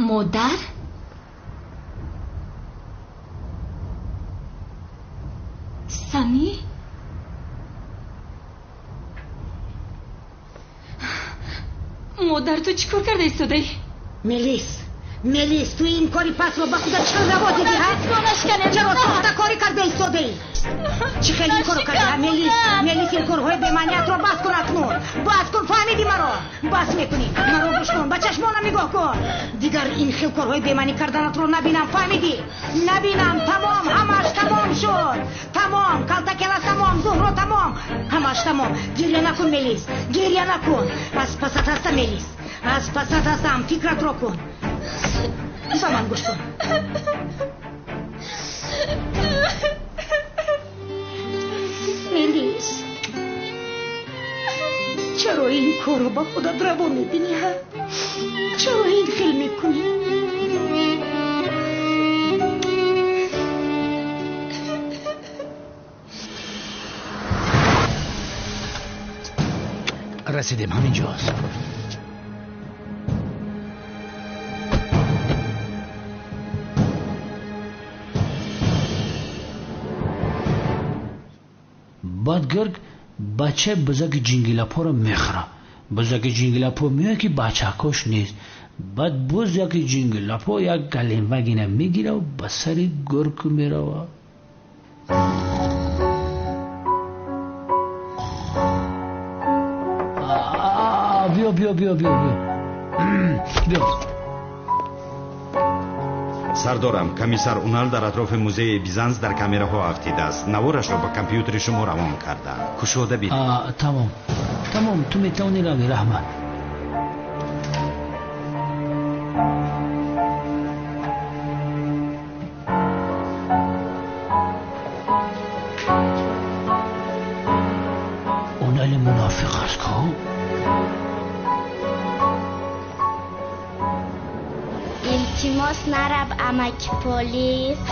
Модар? Сами? Модар, ту чӣ кор карда истодаӣ? Мелис, Мелис, ту ин кори пасро ба худат чӣ раво дидӣ, ҳа? Чаро сохтакорӣ карда истодаӣ? Чӣ хел ин корро кардӣ, ҳа, Мелис? Мелис, ин корҳои бемаъниятро бас кун акнун. Бас кун, фаҳмидӣ маро? Бас мекунӣ. Маро гӯш кун, ба чашмонам нигоҳ кун. Дигар ин хел корҳои бемаънӣ карданатро набинам, фаҳмидӣ? Набинам, тамом, ҳамааш тамом шуд. Тамом, калтакелас тамом, Зуҳро тамом. Ҳамааш тамом. Гиря накун, Мелис, гиря накун. Аз пасат ҳастам, Мелис. Аз пасат ҳастам, фикратро кун. Ба ман гӯш кун. Мелис, чаро ин корро ба худат раво мебинӣ, ҳа? Чаро ин хел мекунӣ? Расидем, ҳамин ҷост. Баъд гург бачаи бузаки ҷингилапоро мехӯра. Бузаки ҷингилапо меояд, ки бачакош нест. Баъд бузаки ҷингилапо як галимвагина мегирав, ба сари гург мерава. Биё, биё, биё, биё, биё. Биё. Сардорам, комиссар Унал дар атрофи музеи Бизанс дар камераҳо афтидааст. Наворашро ба компютери шумо равон кардам. Кушода бинед. Тамом. Тамом, ту метавонӣ равӣ, раҳмат. Унали мунофиқ аст ку? Илтимос, нараб, амаки полис.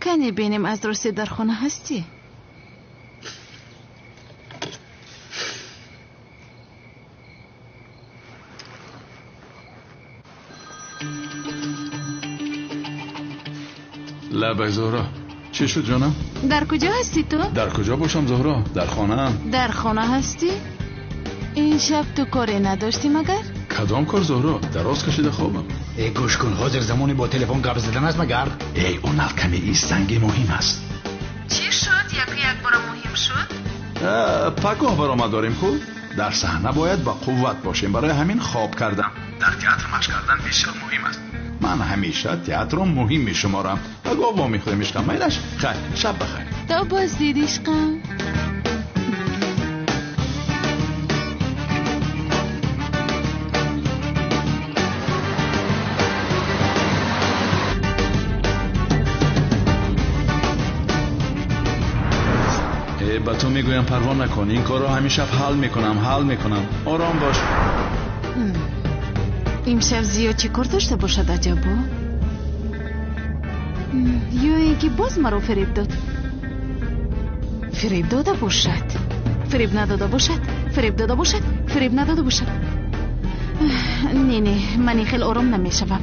Кане бинем, аз рости дар хона ҳастӣ? Лабай, Зуҳро, чӣ шуд, ҷонам? Дар куҷо ҳастӣ ту? Дар куҷо бошам, Зуҳро? Дар хонаам. Дар хона ҳастӣ? Ин шаб ту коре надоштӣ магар? Кадом кор, Зуҳро? Дароз кашида хобам. Эй, гӯш кун, ҳозир замони бо телефон гап задан аст магар? Эй, Унал, каме истанги муҳим аст. Чӣ шуд? Яку якбора муҳим шуд? Пагоҳ баромад дорем ку? Дар саҳна бояд ба қувват бошем. Барои ҳамин хоб кардам. Дар театр машқ кардан бисёр муҳим аст. Ман ҳамеша театрро муҳим мешуморам. Пагоҳ вомехӯрем, ишқам. Майлаш? Хайр, шаб бахайр. То боз дид, ишқам. Ба ту мегӯям, парво накун. Ин корро ҳамин шаб ҳал мекунам, ҳал мекунам. Ором бош. Имшаб зиёд чӣ кор дошта бошад, аҷабо? Ё ин ки боз маро фиреб дод? Фиреб дода бошад, фиреб надода бошад, фиреб дода бошад, фиреб надода бошад. Не, не, ман ин хел ором намешавам.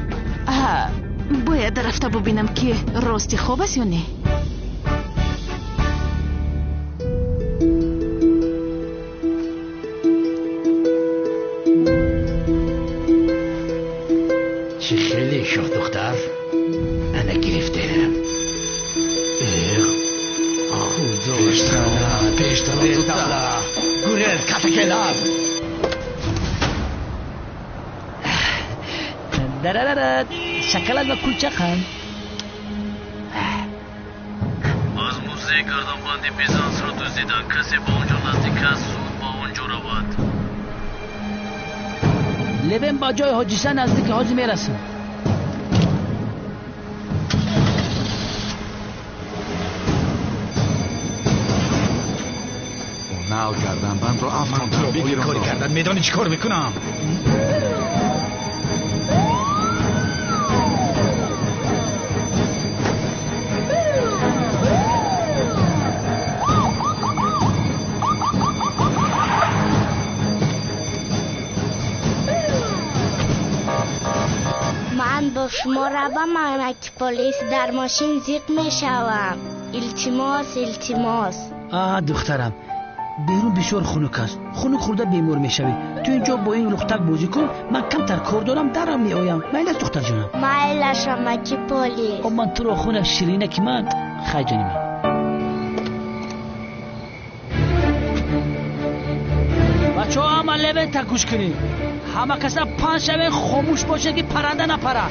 Бояд рафта бубинам, ки рости хоб аст ё не. Чӣ хеле шоҳдухтар, ана гирифтем. Худо, пештар, гурез, катакелам. Дарарара, шоколад ва кулча қанд. Аз музеи гарданбанди Бизансро дуздиданд. Касе ба он ҷо наздик аст, зуд ба он ҷо равад. Левен ба ҷои ҳодиса наздики ҳозир мерасад. Унал гарданбандро афтондам. Бигир кори кардан, медонӣ чӣ кор мекунам? Ман бо шумо равам, амаки полис, дар мошин зиқ мешавам. Илтимос, илтимос. А, духтарам, берун бисёр хунук аст. Хунук хӯрда бемор мешавӣ. Ту инҷо бо ин лухтак бозӣ кун, ман камтар кор дорам, дарам меоям. Майла, духтарҷонам? Майлаш, амаки полис. О, ман туро хунак ширинаки ман. Хай, ҷони ман. Бачаҳо, ҳама Левента гӯш кунед. Ҳама каса панҷ шаве хомӯш бошед, ки парранда напара.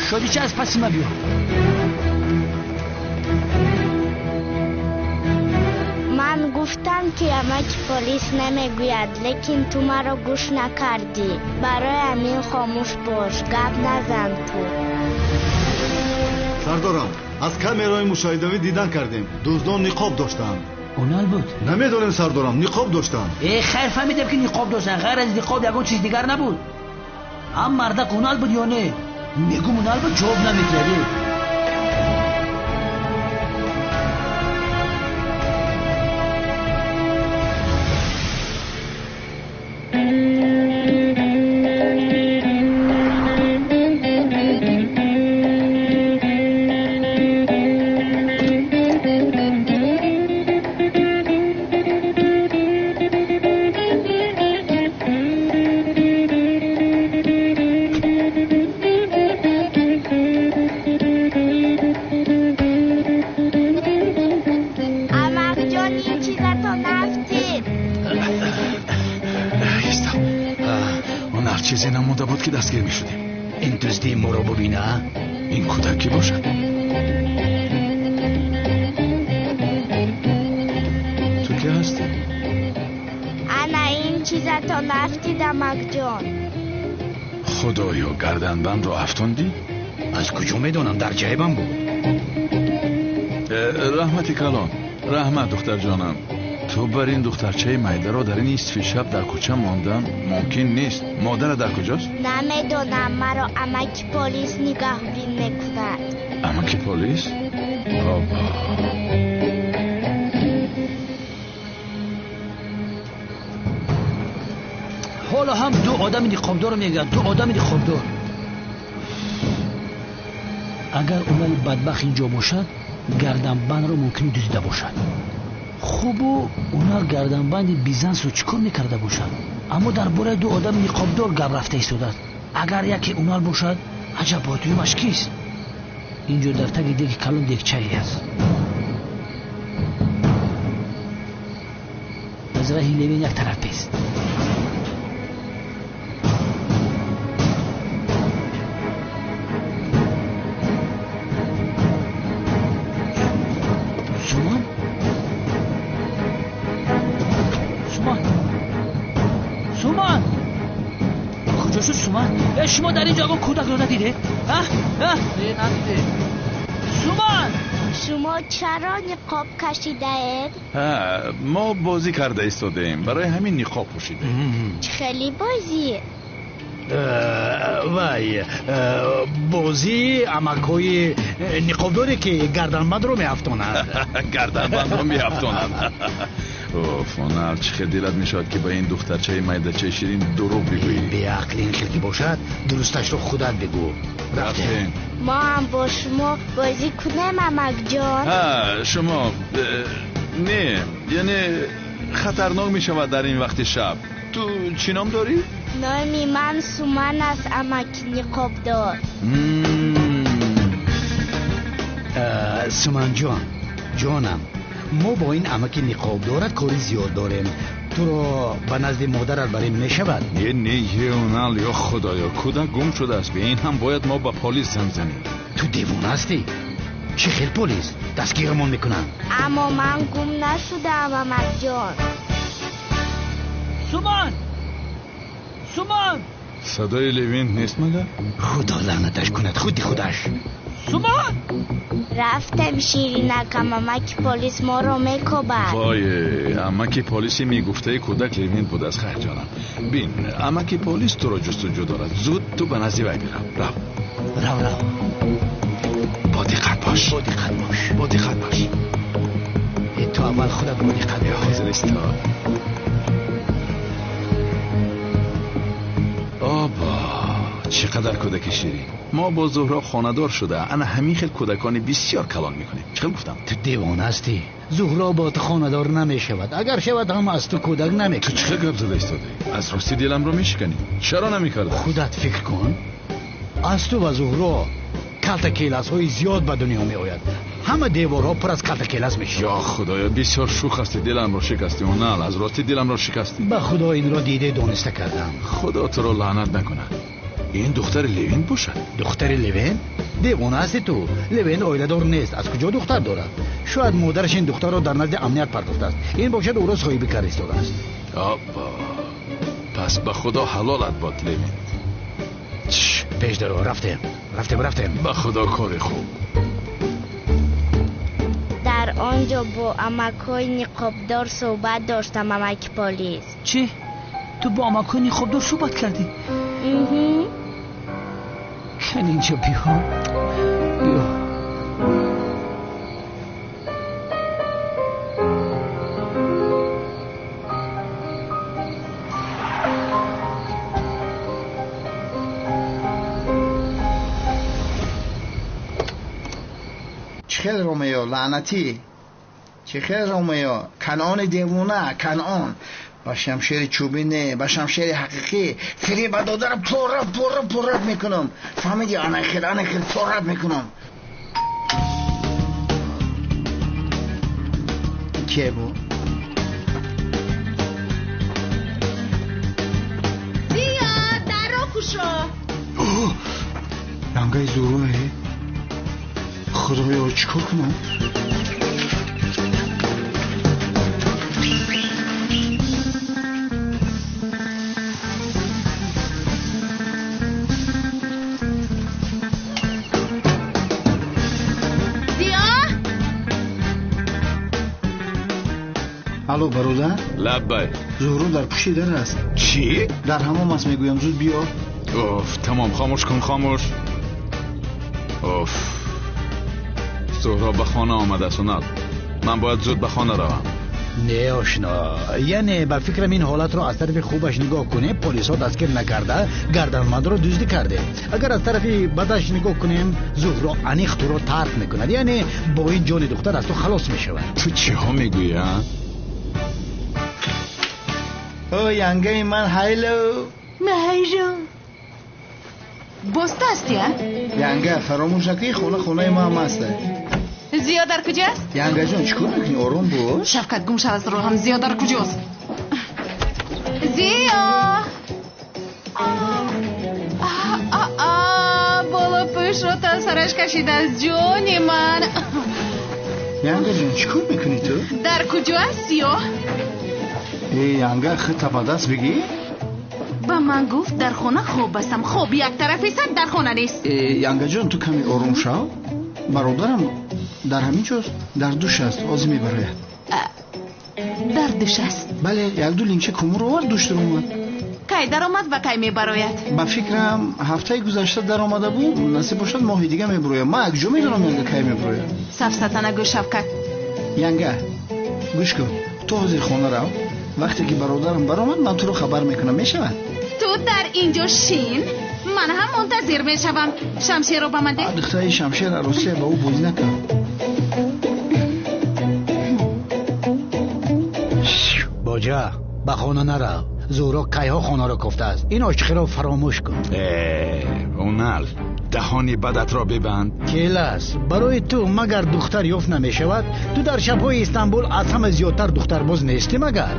Шодича, аз паси ма биё. Ман гуфтам, ки амаки полис намегӯяд, лекин ту маро гӯш накардӣ. Барои ҳамин хомӯш бош, гап назан ту. Сардорам, аз камераҳои мушоҳидавӣ дидан кардем. Дуздон ниқоб доштанд. Унал буд? Намедонем, сардорам, ниқоб доштанд. Э, хайр, фаҳмидем, ки ниқоб доштанд. Ғайр аз ниқоб ягон чиз дигар набуд. Ам мардак Унал буд ё не? Мегум, Унал буд, ҷавоб намедиҳад. Амакҷон, ин чизато нафтид. Истам. Унал чизе намонда буд, ки дастгир мешудем. Ин дуздии моро бубина. Ин кӯдак кӣ бошад? Ту кӣ ҳастӣ? Ана ин чизато нафтид, амакҷон. Худоё, гарданбандро афтондӣ? Аз куҷо медонам, дар ҷайбам буд. Раҳмати калон. Раҳмат, духтарҷонам. Ту бар ин духтарчаи майдаро дар ин нисфи шаб дар кӯча мондан мумкин нест. Модарат дар куҷост? Намедонам, маро амаки полис нигаҳбин мекунад. Амаки полис? Бобо. Ҳоло ҳам ду одами ниқобдорро мегӯяд, ду одами ниқобдор. Агар Унали бадбахт инҷо бошад, гарданбандро мумкин дуздида бошад. Хубу Унал гарданбанди Бизансро чӣ кор мекарда бошад? Аммо дар бораи ду одами ниқобдор гап рафта истодааст. Агар яке Унал бошад, аҷаб, бо дуюмаш кист? Инҷо дар таги деги калон дегчае аст. Аз раҳи Левен як тараф бест. Суман? Суман? Суман? Куҷо шуд Суман? Э, шумо дар инҷо ягон кӯдакро надидед? А? А? Не, надидем. Суман! Шумо чаро ниқоб кашидаед? Ҳа, мо бозӣ карда истодаем, барои ҳамин ниқоб пӯшидаем. Чӣ хеле бозӣ? Вай, бозии амакҳои ниқобдоре, ки гарданбандро меафтонанд. Гарданбандро меафтонанд. Оф, Унал, чӣ хел дилат мешавад, ки ба ин духтарчаи майдачаи ширин дурӯғ бигӯӣ. Беақл, ин хел ки бошад, дурусташро худат бигӯ. Рафтем. Мо ҳам бо шумо бозӣ кунем, амакҷон? Ҳа, шумо не, яъне хатарнок мешавад дар ин вақти шаб. Ту чӣ ном дорӣ? Номи ман Суман аст, амаки ниқобдор. Суманҷон, ҷонам, мо бо ин амаки ниқобдорат кори зиёд дорем. Туро ба назди модарат барем мешавад? Не, не, Унал, ё Худоё, кӯдак гум шудааст. Бе ин ҳам бояд мо ба полис занг занем. Ту девона ҳастӣ? Чӣ хел полис? Дастгирамон мекунанд. Аммо ман гум нашудаам, амакҷон. Суман! Суман! Садои Левент нест магар? Худо лаънаташ кунад, худи худаш. Суман! Рафтем, ширинакам, амаки полис моро мекобад. Вой, амаки полиси мегуфтаи кӯдак Левент будааст. Хайр ҷонам, бин, амаки полис туро ҷустуҷӯ дорад. Зуд ту ба назди вай бирав. Рав, рав, рав. Бо диққат бош, бо диққат бош, бо диққат бош. Ту аввал худат бо диққат бош. Ҳозир исто. Оба, чӣ қадар кӯдаки ширин. Мо бо Зуҳро хонадор шуда ана ҳамин хел кӯдакони бисёр калон мекунем. Чӣ хел гуфтам? Ту девона ҳастӣ. Зуҳро бо ту хонадор намешавад. Агар шавад ҳам аз ту кӯдак намекунад. Ту чӣ хел гап зада истодаӣ? Аз рости диламро мешиканӣ. Чаро намекарда? Худат фикр кун. Аз ту ва Зуҳро калтакеласҳои зиёд ба дунё меояд. Ҳама деворҳо пур аз калтакелас мешавад. Ё Худоё, бисёр шӯх ҳастӣ. Диламро шикастӣ, Унал. Аз рости диламро шикастӣ. Ба Худо инро диде дониста кардам. Худо туро лаънат накунад. Ин духтари Левент бошад? Духтари Левент? Девона ҳастӣ ту. Левент оиладор нест. Аз куҷо духтар дорад? Шояд модараш ин духтарро дар назди амният партофтааст. Ин бошад ӯро соҳибӣ карда истодааст. Обо, пас ба Худо ҳалолат бод, Левент. Пеш даро, рафтем, рафтем, рафтем. Ба Худо кори хуб. Дар он ҷо бо амакҳои ниқобдор суҳбат доштам, амаки полис. Чӣ? Ту бо амакҳои ниқобдор суҳбат кардӣ? Кан инҷо биё, биё. Чӣ хел Ромео, лаънатӣ? Чӣ хел Ромео? Канъони девона, Канъон. Ба шамшери чӯбӣ не, ба шамшери ҳақиқӣ фиреба додарам, пора пора порат мекунам. Фаҳмидӣ? Ана хел, ана хел порат мекунам. Кие буд? Зиё, дарро кушо. Янгаи Зуҳрое? Худоё, чӣ кор кунам? Алло, бародар? Лаббай. Зуҳро дар пушти дар аст. Чӣ? Дар ҳамом аст, мегӯям. Зуд биё. Оф, тамом, хомӯш кун, хомӯш. Оф, Зуҳро ба хона омадааст, Унал. Ман бояд зуд ба хона равам. Не, ошно, яъне ба фикрам ин ҳолатро аз тарафи хубаш нигоҳ кунем, полисҳо дастгир накарда гарданбандро дуздӣ карде. Агар аз тарафи бадаш нигоҳ кунем, Зуҳро аниқ туро тарк мекунад. Яъне бо ин ҷони духтар аз ту халос мешавад. Ту чиҳо мегӯӣ, а? О, янгаи ман, ҳайло. Маҳайҷон, боз ту ҳастӣ, а? Янга, фаромӯш накунӣ, хона хонаи мо ҳам аст. Зиё дар куҷост? Янгаҷон, чӣ кор мекунӣ? Ором бош. Шавкат, гум шав аз роҳам. Зиё дар куҷост? Зиё! Болопӯшро та сараш кашидааст, ҷони ман. Янгаҷон, чӣ кор мекунӣ ту? Дар куҷо аст Зиё? Э, янга, худта ба даст бигӣ? Ба ман гуфт дар хона хоб ҳастам. Хоб як тараф аст, дар хона нест. Э, янгаҷон, ту каме ором шав. Бародарам дар ҳамин ҷост, дар душ аст, ҳозир мебарояд. Дар душ аст? Бале, якду линча кумур овард, душ даромад. Кай даромад ва кай мебарояд? Ба фикрам ҳафтаи гузашта даромада буд, насиб бошад моҳи дига мебарояд. Ман як ҷо медонам янга кай мебарояд. Сафсата нагӯ, Шавкат. Янга, гӯш кун, ту ҳозир хона рав. Вақте ки бародарам баромад, ман туро хабар мекунам, мешавад? Ту дар ин ҷо шин, ман ҳам мунтазир мешавам. Шамшерро ба ман деҳ. Духтари шамшер арӯсия ба ӯ бозӣ накард. Боҷа, ба хона нарав. Зуҳро кайҳо хонаро кофтааст. Ин ошиқиро фаромӯш кун. Унал, даҳони бадатро бибанд. Келас, барои ту магар духтар ёфт намешавад? Ту дар шабҳои Истанбул аз ҳама зиёдтар духтарбоз нестӣ магар?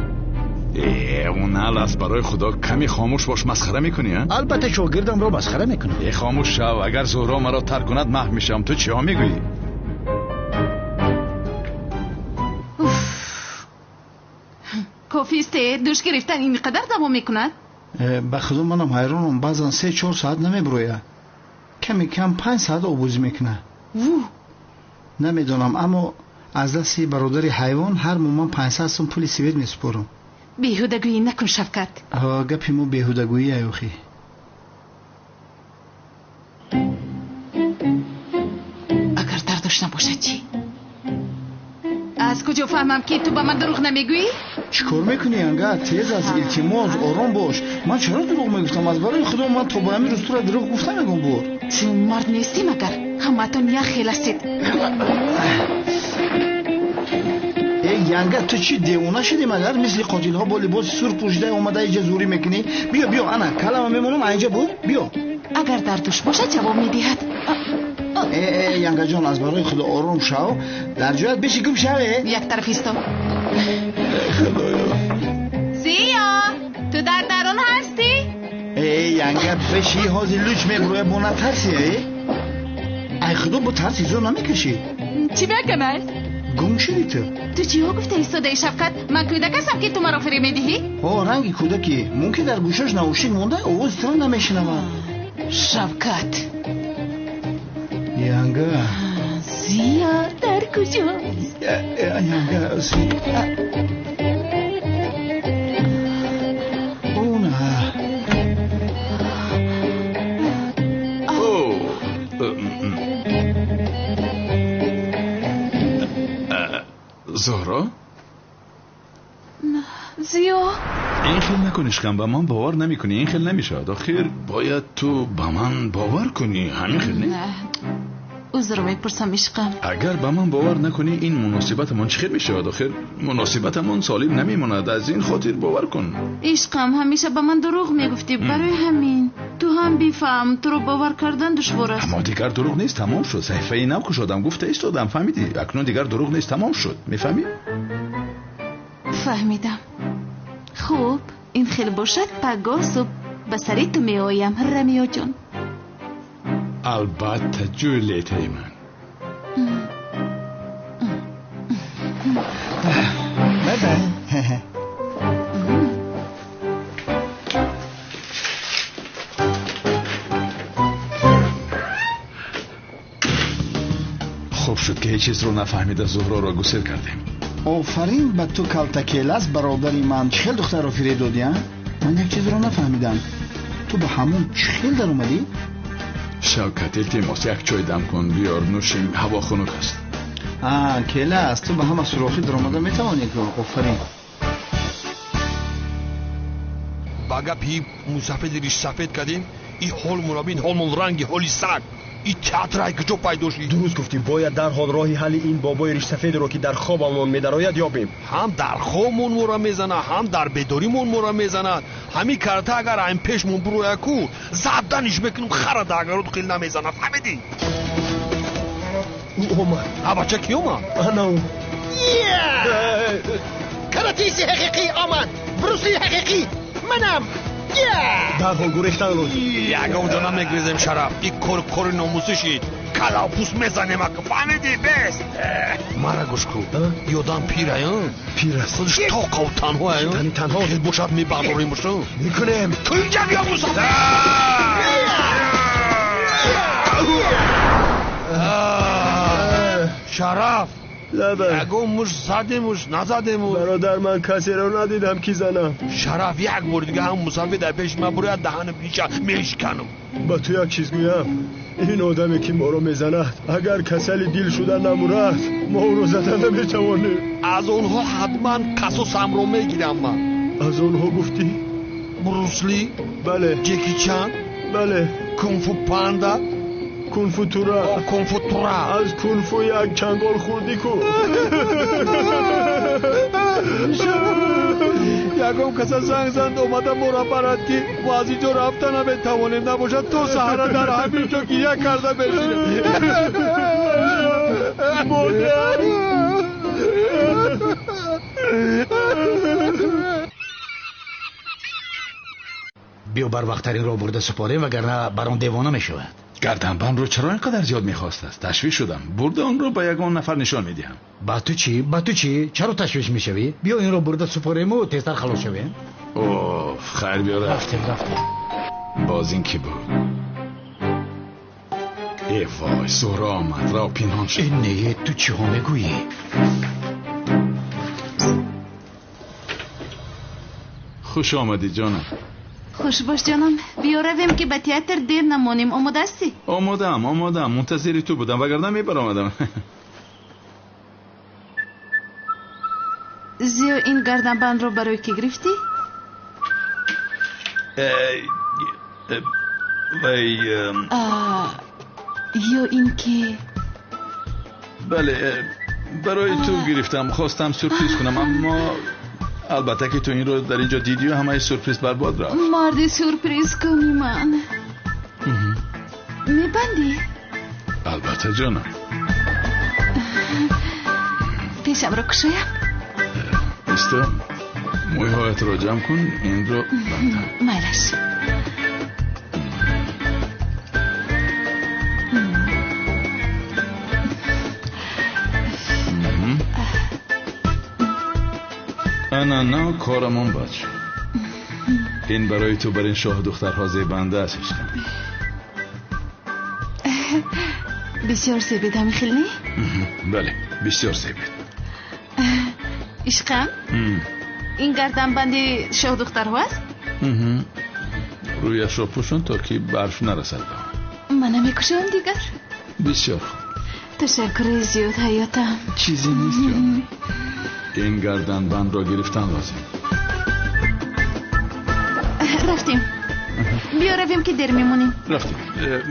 Унал аст, барои худо каме хомӯш бош, масхара мекунӣ? Албатта шогирдамро масхара мекунам. Хомӯш шав, агар Зуҳро маро тарк кунад маҳв мешавам. Ту чиҳо мегӯӣ? Кофист, душ гирифтан ин қадар давом мекунад? Ба худо манам ҳайронам, баъзан 3-4 соат намебирояд, ками кам 5 соат обозӣ мекунад. Намедонам, аммо аз дасти бародари ҳайвон ҳар моҳ ман 500 сум пули свет месупорам. Беҳудагӯӣ накун, Шавкат. Гапи мо беҳудагӯӣ аюхӣ. Агар дардош набошад чӣ? Аз куҷо фаҳмам, ки ту ба ман дурӯғ намегӯӣ? Чӣ кор мекунӣ, янга? Тез аз илтимос, ором бош. Ман чаро дурӯғ мегуфтам? Аз барои худо ман то ба ҳамин рӯз тура дурӯғ гуфта мегӯм бур. Ту мард нестӣ магар? Ҳамаатон як хел ҳастед. Эй янга, ту чӣ девона шудӣ магар? Мисли қотилҳо бо либоси сурх пӯшида омада инҷа зӯрӣ мекунӣ? Биё, биё, ана калама мемонам, инҷа бур, биё. Агар дардуш бошад ҷавоб медиҳад. Янгаҷон, аз барои худо ором шав, дар ҷоят биши, гум шав. Як тараф исто. Худоё. Зиё, ту дар дарун ҳастӣ? Янга, биши, ҳозир луч мебурояд, бо натарси. Ай худо, бо тарси зӯр намекашӣ. Чӣ мекунад? Гум шудӣ ту. Ту чиҳо гуфта истодаи, Шавкат? Ман кӯдак ҳастам, ки ту маро фиреб медиҳӣ? О, ранги кӯдакӣ. Мумкин дар гӯшаш наушник монда, овози туро намешунавад. Шавкат. Янга. Зиё дар куҷост? Янга, Она. Зуҳро? Зиё. Ин хел накун, ишқам, ба ман бовар намекунӣ, ин хел намешавад. Охир бояд ту ба ман бовар кунӣ, ҳамин хел не? Узр мепурсам, ишқам. Агар ба ман бовар накунӣ, ин муносибатамон чӣ хел мешавад? Охир муносибатамон солим намемонад, аз ин хотир бовар кун. Ишқам, ҳамеша ба ман дурӯғ мегуфтӣ, барои ҳамин ту ҳам бифаҳм, туро бовар кардан душвор аст. Аммо дигар дурӯғ нест, тамом шуд. Саҳифаи нав кушодам, гуфта истодам, фаҳмидӣ? Акнун дигар дурӯғ нест, тамом шуд. Мефаҳмӣ? Фаҳмидам. Хуб, ин хел бошад, пагоҳ субҳ ба сари ту меоям, Рамиёҷон. Албатта, Ҷулиетаи ман. Хуб шуд, ки ҳеҷ чизро нафаҳмида Зуҳроро гусел кардем. Офарин ба ту, калтакелас, бародари ман. Чӣ хел духтарро фиреб додӣ, а? Ман як чизро нафаҳмидам. Ту ба ҳамон чӣ хел даромадӣ? Шавкат, илтимос, як чой дам кун, биёр, нӯшем, ҳаво хунук аст. Келас, ту ба ҳама сурохӣ даромада метавонӣ ку? Офарин. Ба гапи мусафеди ришсафед кардем, и ҳол мураббин, ҳолмон ранги ҳоли саг. И театр ай куҷо пайдо шуд? Дуруст гуфтӣ, бояд дарҳол роҳи ҳалли ин бобои ришсафедро, ки дар хобамон медарояд, ёбем. Ҳам дар хобмон моро мезанад, ҳам дар бедоримон моро мезанад. Ҳамин карта агар айн пешмон бурояд ку, заданиш мекунем, хара дагарот қил намезанад, фаҳмидӣ? Ӯ омад. А бача ки омад? Ана ӯ. Каратиси ҳақиқӣ омад! Брусли ҳақиқӣ! Манам! Дарҳол гурехтан лозим. Ягон ҷо намегрезем, Шараф. И кор кори номусӣ шид. Калавпӯст мезанем, ака, фаҳмидӣ? Бест. Мара гӯш кун, ёдам пирая. Пир аст. Худаш тоқаву танҳоая. Тани танҳо. Хел бошад, мебардорем боша. Мекунем. Ту инҷа биё, мусафир. Шараф, ягон муш задемуш, назадемуш? Бародар, ман касеро надидам, ки занам. Шараф, як бори дига ҳам мусафир дар пеши ман бурояд, даҳанам ниша мешиканам. Ба ту як чиз гӯям, ин одаме, ки моро мезанад, агар касали дил шуда намурад, мо ӯро зада наметавонем. Аз онҳо ҳатман қасосамро мегирам ман. Аз онҳо гуфтӣ? Брусли? Бале. Ҷеки Чан? Бале. Кунфу панда? Кунфутура. Кунфутура. Аз кунфу як чангол хӯрдӣ ку. Ягон каса занг занд, омада моро барад, ки мо аз ин ҷо рафта наметавонем. Набошад, то саҳара дар ҳамин ҷо гиря карда мешинем. Модар. Биё барвақттар инро бурда супорем, вагарна барон девона мешавад. Гарданбандро чаро ин қадар зиёд мехостааст? Ташвиш шудам. Бурда онро ба ягон нафар нишон медиҳам. Ба ту чӣ? Ба ту чӣ? Чаро ташвиш мешавӣ? Биё инро бурда супорему тезтар халос шавем. Оф, хайр, биё рафтем, рафтем. Боз ин кӣ буд? Э вой, Зуҳро омад, рао пинҳон шуд. Э не, ту чиҳо мегӯӣ? Хуш омадӣ, ҷонам. Хуш бош, ҷонам. Биё равем, ки ба театр дер намонем. Омода ҳастӣ? Омодаам, омодаам. Мунтазири ту будам, вагарна мебаромадам. Зиё, ин гарданбандро барои кӣ гирифтӣ? Вай, ё ин ки бале, барои ту гирифтам. Хостам сюрприз кунам, аммо албатта ки ту инро дар инҷо дидию ҳамаи сюрприз барбод рафт. Марди сюрприз куни ман. Мебандӣ? Албатта, ҷонам. Пешамро кушоям? Исто, мӯйҳоятро ҷамъ кун, инро бандам. Майлаш. Ана на, корамон бад шуд. Ин барои ту бар ин шоҳдухтарҳо зебанда аст, ишқам. Бисёр зебед, ҳамин хел не? Бале, бисёр зебед. Ишқам, ин гарданбанди шоҳдухтарҳо аст? Рӯяшро пӯшон, то ки барф нарасад ба он. Мана мекушоям дигар. Бисёр хуб. Ташаккури зиёд, ҳаётам. Чизе нест, ҷонам. Ин гарданбандро гирифтан лозим. Рафтем. Биё равем, ки дер мемонем. Рафтем.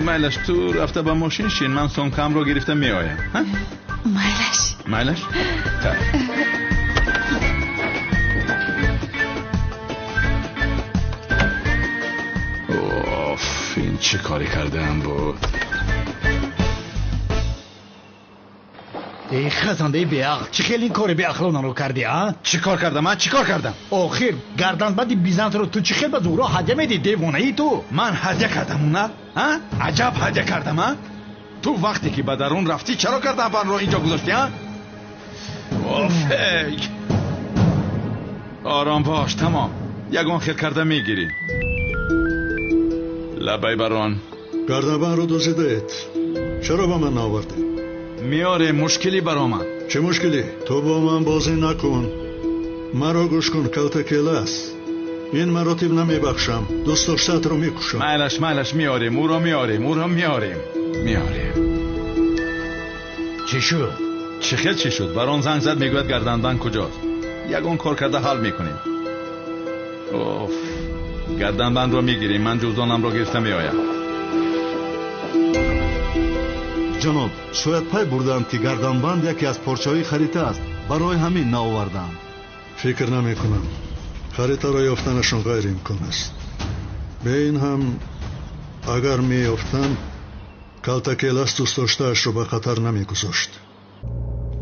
Майлаш, ту рафта ба мошин шин, ман сумкамро гирифта меоям. Майлаш. Майлаш? Так. Оф, ин чӣ коре кардаам буд? Эй хазандаи беақл, чӣ хел ин кори беақлонаро кардӣ, а? Чӣ кор кардам, а? Чӣ кор кардам? Охир, гарданбанди Бизансро ту чӣ хел ба Зуҳро ҳадя медиҳӣ, девонаи ту? Ман ҳадя кардам, на? А? Аҷаб ҳадя кардам, а? Ту вақте ки ба дарун рафтӣ, чаро гарданбандро инҷо гузоштӣ, а? Оф, ором бош, тамом. Ягон хел карда мегирӣ. Лабай барон. Гарданбандро дуздидаед. Чаро ба ман наовардед? Меорем, мушкилӣ баромад. Чӣ мушкилӣ? Ту бо ман бозӣ накун. Маро гӯш кун, калтакелас. Ин маротиб намебахшам. Дӯстдоштаатро мекушам. Майлаш, майлаш, меорем, ӯро меорем, ӯро меорем. Меорем. Чӣ шуд? Чӣ хел чӣ шуд? Барон занг зад, мегӯяд гарданбанд куҷост. Ягон кор карда ҳал мекунем. Оф, гарданбандро мегирем, ман ҷуздонамро гирифта меоям. Ҷаноб, шояд пай бурдаанд, ки гарданбанд яке аз порчаҳои харита аст. Барои ҳамин наовардаанд. Фикр намекунам. Харитаро ёфтанашон ғайриимкон аст. Бе ин ҳам агар меёфтанд, калтакелас дӯстдоштаашро ба хатар намегузошт.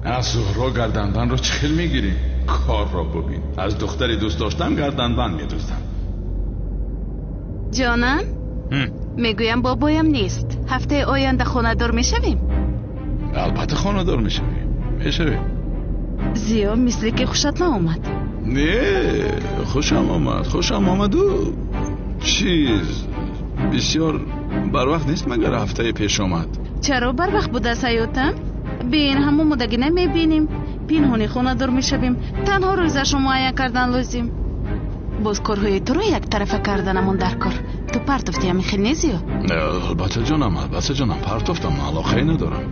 Аз Зуҳро гарданбандро чӣ хел мегирем? Корро бубин. Аз духтари дӯст доштам гарданбанд медуздам. Ҷонам, мегӯям бобоям нест. Ҳафтаи оянда хонадор мешавем? Албатта хонадор мешавем. Мешавем. Зиё, мисли ки хушат наомад. Не, хушам омад, хушам омаду чиз бисёр барвақт нест, магар ҳафтаи пеш омад. Чаро барвақт будааст, ҳаётам? Бин, ҳамон муддаги намебинем. Пинҳони хонадор мешавем. Танҳо рӯзашро муайян кардан лозим. Боз корҳои туро яктарафа карданамон дар кор. Ту партофтӣ ҳамин хел не, Зиё? Албатта ҷонам, албатта ҷонам, партофтам, алоқае надорам.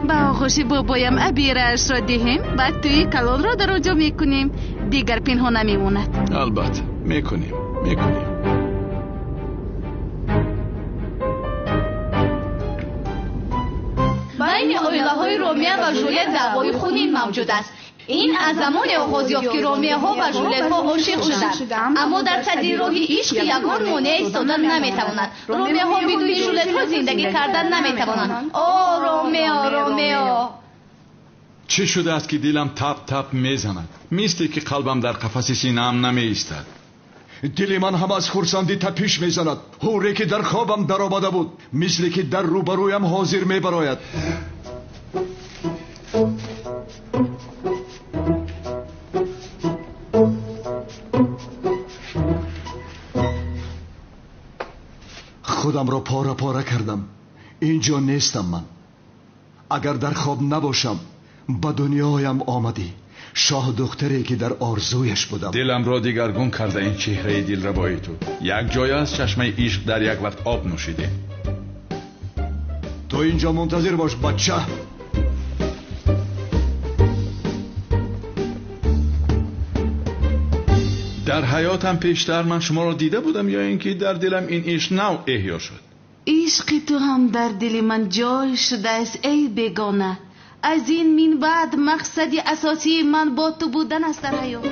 Ба оғӯши бобоям абираашро диҳем, баъд тӯи калонро дар он ҷо мекунем. Дигар пинҳон намемонад. Албатта, мекунем, мекунем. Байни оилаҳои Ромео ва Жулет даъвои хунин мавҷуд аст. Ин аз замоне оғоз ёфт, ки ромеоҳо ба жулетҳо ошиқ шуданд, аммо дар садри роҳи ишқ ягон монеа истода наметавонад. Ромеоҳо бидуни жулетҳо зиндагӣ кардан наметавонанд. О, Ромео, Ромео! Чӣ шудааст ки дилам тап-тап мезанад, мисле ки қалбам дар қафаси синаам намеистад. Дили ман ҳам аз хурсандӣ тапиш мезанад. Ҳуре ки дар хобам даромада буд, мисле ки дар рӯбарӯям ҳозир мебарояд. Худамро пора пора кардам. Инҷо нестам ман. Агар дар хоб набошам, ба дунёям омадӣ. Шоҳдухтаре ки дар орзуяш будам. Диламро дигаргун карда ин чеҳраи дилрабои ту. Як ҷоя аз чашмаи ишқ дар як вақт об нӯшидем. Ту инҷо мунтазир бош, бача. Дар ҳаётам пештар ман шуморо дида будам ё ин ки дар дилам ин ишқ нав эҳё шуд? Ишқи ту ҳам дар дили ман ҷой шудааст, эй бегона. Аз ин мин баъд мақсади асосии ман бо ту будан аст дар ҳаёт.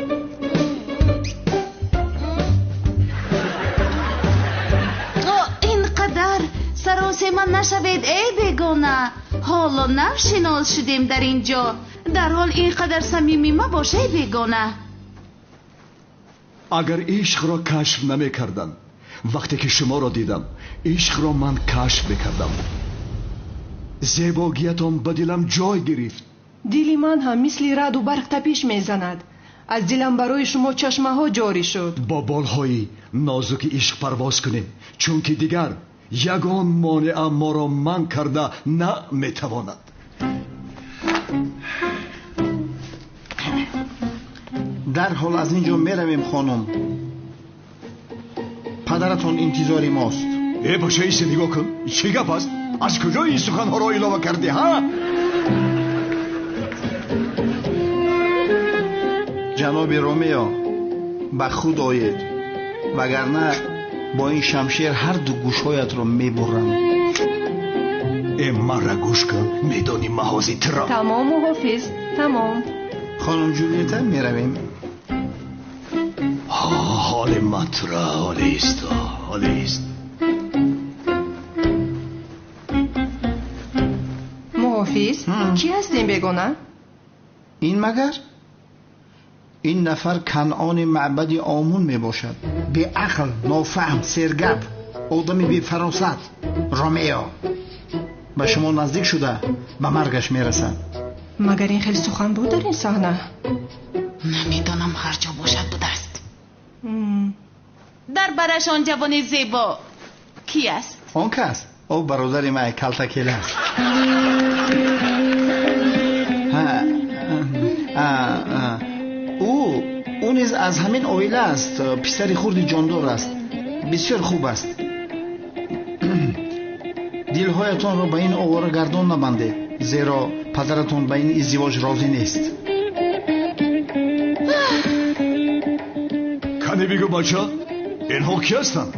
Ин қадар саросема нашавед, эй бегона. Ҳоло нав шинос шудем дар ин ҷо. Дарҳол ин қадар самимӣ мабош, эй бегона. Агар ишқро кашф намекардам, вақте ки шуморо дидам, ишқро ман кашф мекардам. Зебогиятон ба дилам ҷой гирифт. Дили ман ҳам мисли раъду барқ тапиш мезанад. Аз дилам барои шумо чашмаҳо ҷорӣ шуд. Бо болҳои нозуки ишқ парвоз кунем, чунки дигар ягон монеа моро манъ карда наметавонад. Дарҳол аз ин ҷо меравем, хонум. Падаратон интизори мост. Э, бача, исе нигоҳ кун, чӣ гап аст? Аз куҷо ин суханҳоро илова кардӣ, ҳа? Ҷаноби Ромео, ба худ оед, вагарна бо ин шамшер ҳар ду гӯшҳоятро мебурам. Э, маро гӯш кун, медонӣ маҳози тира. Тамом, муҳофиз, тамом. Хонум Ҷулиета, меравем. Ҳоли матра ҳолист, ҳолист. Муҳофиз, кӣ ҳаст ин бегона? Ин магар? Ин нафар Канъони маъбади Омун мебошад. Беақл, нофаҳм, сергап, одами бефаросат. Ромео ба шумо наздик шуда ба маргаш мерасад. Магар ин хел сухан буд дар ин саҳна? Намедонам, ҳар ҷо бошад будааст. Дар барашон ҷавони зебо кӣ аст? Он кас? Ӯ бародари ман калтакел аст. Ӯ низ аз ҳамин оила аст. Писари хурди ҷондор аст. Бисёр хуб аст. Дилҳоятонро ба ин овора гардон набандед, зеро падаратон ба ин издивоҷ розӣ нест. Кане бигӯ, бача, инҳо кӣ ҳастанд?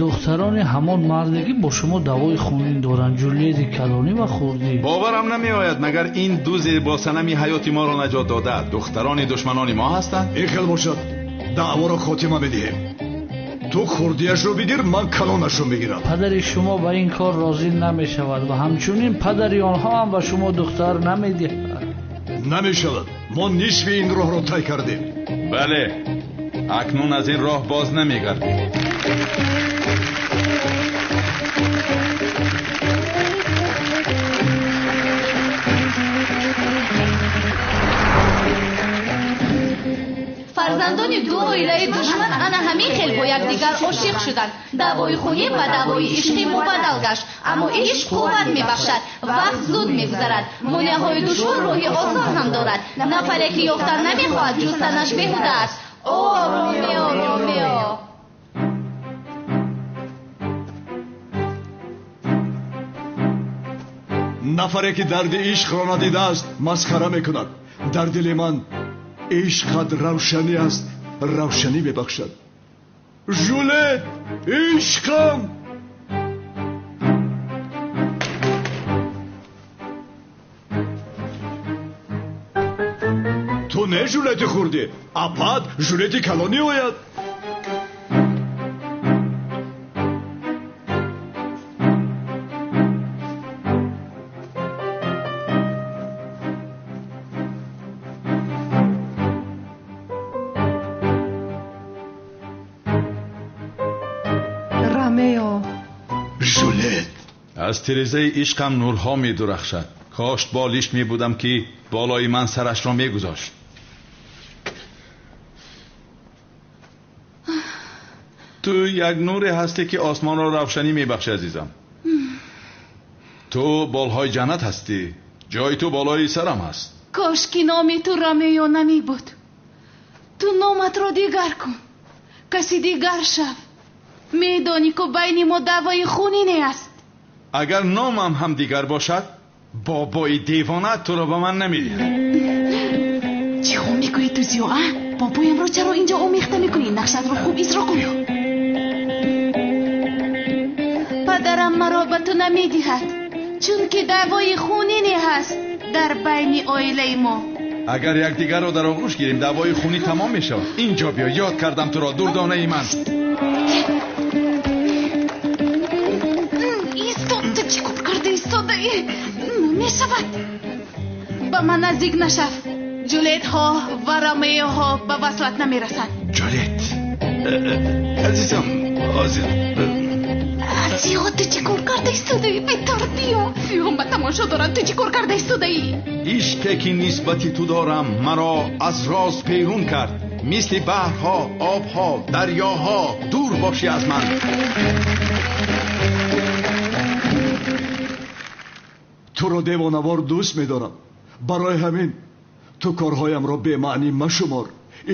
Духтарони ҳамон марде ки бо шумо даъвои хунин доранд, Ҷулиети калонӣ ва хурдӣ. Боварам намеояд, магар ин ду зебосанами ҳаёти моро наҷот дода духтарони душманони мо ҳастанд? Ин хел бошад, даъворо хотима медиҳем. Ту хурдиашро бигир, ман калонашро мегирам. Падари шумо ба ин кор розӣ намешавад ва ҳамчунин падари онҳо ҳам ба шумо духтар намедиҳад. Намешавад, мо нисфи ин роҳро тай кардем. Бале, акнун аз ин роҳ боз намегардем. Фарзандони ду оилаи душман ана ҳамин хел бо якдигар ошиқ шуданд. Даъвои хунин ба даъвои ишқӣ мубаддал гашт, аммо ишқ қувват мебахшад, вақт зуд мегузарад. Монеаҳои душвор роҳи осон ҳам дорад. Нафаре ки ёфтан намехоҳад, ҷустанаш беҳуда аст. О, Ромео, Ромео! Нафаре ки дарди ишқро надидааст, масхара мекунад. Дар дили ман ишқат равшанӣ аст, равшанӣ мебахшад. Жулет, ишқам! Ту не Жулети хурдӣ, апад Жулети калонӣ ояд. Ромео. Жулет, аз тирезаи ишқам нурҳо медурахшад. Кош болишт мебудам, ки болои ман сарашро мегузошт. Ту як нуре ҳастӣ, ки осмонро равшанӣ мебахшӣ, азизам. Ту болҳои ҷаннат ҳастӣ. Ҷои ту болои сарам аст. Кош ки номи ту Ромео намебуд. Ту номатро дигар кун, каси дигар шав. Медонӣ, ку байни мо даъвои хунине аст. Агар номам ҳам дигар бошад, бобои девона туро ба ман намедиҳад. Чӣ хом мекунӣ ту, Зиё, а? Бобоямро чаро инҷо омехта мекунӣ? Нақшатро хуб иҷро кун. Падарам маро ба ту намедиҳад, чунки даъвои хунине ҳаст дар байни оилаи мо. Агар якдигарро дар оғӯш гирем, даъвои хунӣ тамом мешавад. Инҷо биё, ёд кардам туро, дурдонаи ман. Исто, ту чӣ кор карда истодаӣ? Намешавад. Ба ман наздик нашав. Ҷулетҳо ва Ромеоҳо ба васлат намерасанд. Ҷулет, азизам, ҳозир. Зиё, ту чӣ кор карда истодаӣ? Бетарбиё. Зиё, ба тамошо дорам, ту чӣ кор карда истодаӣ? Ишқе ки нисбати ту дорам, маро аз роз берун кард. Мисли баҳрҳо, обҳо, дарёҳо дур бошӣ аз ман. Туро девонавор дӯст медорам. Барои ҳамин ту корҳоямро бемаънӣ машумор.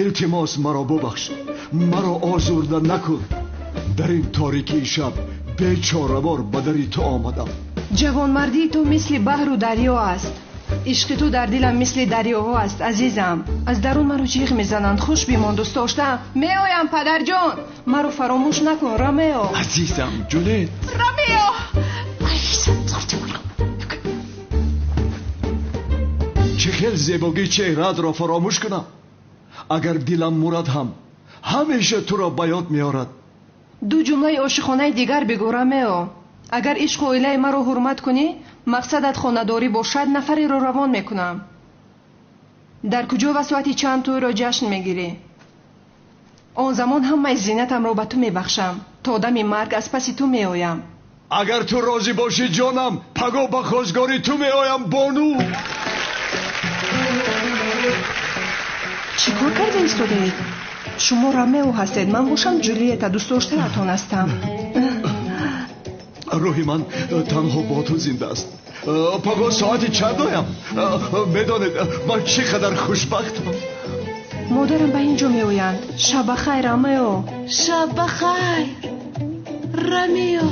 Илтимос, маро бубахш, маро озурда накун. Дар ин торикии шаб бечоравор ба дари ту омадам. Ҷавонмардии ту мисли баҳру дарё аст. Ишқи ту дар дилам мисли дарёҳо аст, азизам. Аз дарун маро ҷиғ мезананд. Хуш бимон, дӯстдоштаам. Меоям, падарҷон. Маро фаромӯш накун, Ромео. Азизам, Ҷулет. Ромео! Чӣ хел зебогии чеҳраатро фаромӯш кунам? Агар дилам мурад ҳам, ҳамеша туро ба ёд меорад. Ду ҷумлаи ошиқонаи дигар бигӯ, Ромео. Агар ишқу оилаи маро ҳурмат кунӣ, мақсадат хонадорӣ бошад, нафареро равон мекунам. Дар куҷо ва соати чанд тӯйро ҷашн мегирӣ? Он замон ҳамаи зинатамро ба ту мебахшам. То дами марг аз паси ту меоям. Агар ту розӣ бошӣ, ҷонам, паго ба хозгорӣ ту меоям, бону. Чӣ кор карда истодаед? Шумо Ромео ҳастед, ман бошам Ҷулиета, дӯстдоштаатон ҳастам. Рӯҳи ман танҳо бо ту зинда аст. Паго соати чанд оям? Медонед, ман чӣ қадар хушбахтам. Модарам ба ин ҷо меоянд. Шаб ба хайр, Ромео. Шаб ба хайр, Ромео.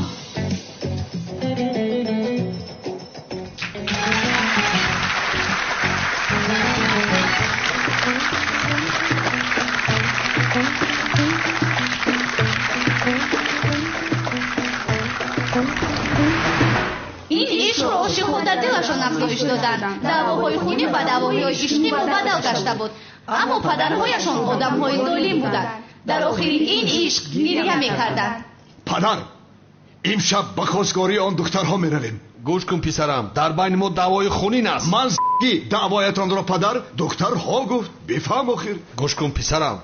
Ин ишқро ошиқҳо дар дилашон афзоиш доданд. Даъвоҳои хунӣ ба даъвоҳои ишқӣ мубаддал гашта буд, аммо падарҳояшон одамҳои золим буданд. Дар охири ин ишқ гиря мекарданд. Падар, имшаб ба хозгории он духтарҳо меравем. Гӯш кун, писарам, дар байни мо даъвои хунин аст. Ман даъвоятонро, падар, духтарҳо гуфт. Бифаҳм охир. Гӯш кун, писарам,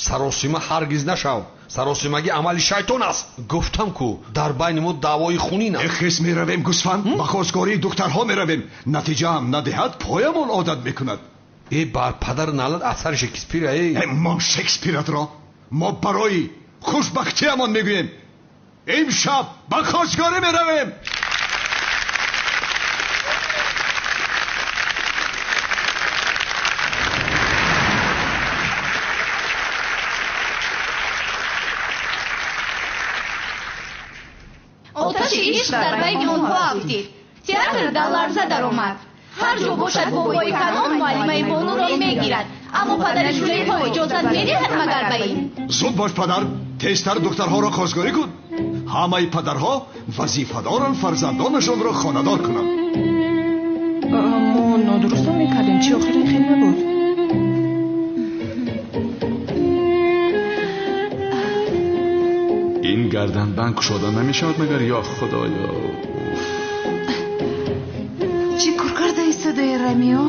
саросима ҳаргиз нашав. Саросимагӣ амали шайтон аст. Гуфтам ку, дар байни мо даъвои хунин аст. Хис меравем, гӯсфанд, ба хозгории духтарҳо меравем. Натиҷаам надиҳад, поямон одат мекунад. Э, бар падар налат асари Шекспира. Э, мо Шекспиратро мо барои хушбахтиамон мегӯем. Имшаб ба хозгорӣ меравем. Оташи ишқ дар байни онҳо афтид. Театр дар ларза даромад. Ҳар ҷо бошад, бобои Канон муаллимаи бонуро мегирад, аммо падари Жулетҳо иҷозат медиҳад магар ба ин? Зуд бош, падар, тезтар духтарҳоро хозгорӣ кун. Ҳамаи падарҳо вазифадоранд фарзандонашонро хонадор кунанд. Мо нодурустон мекардем, чӣ охир ин хел набуд. Ин гарданбанд кушода намешавад магар, ё худоё? Чӣ кор карда истодаи, Ромео?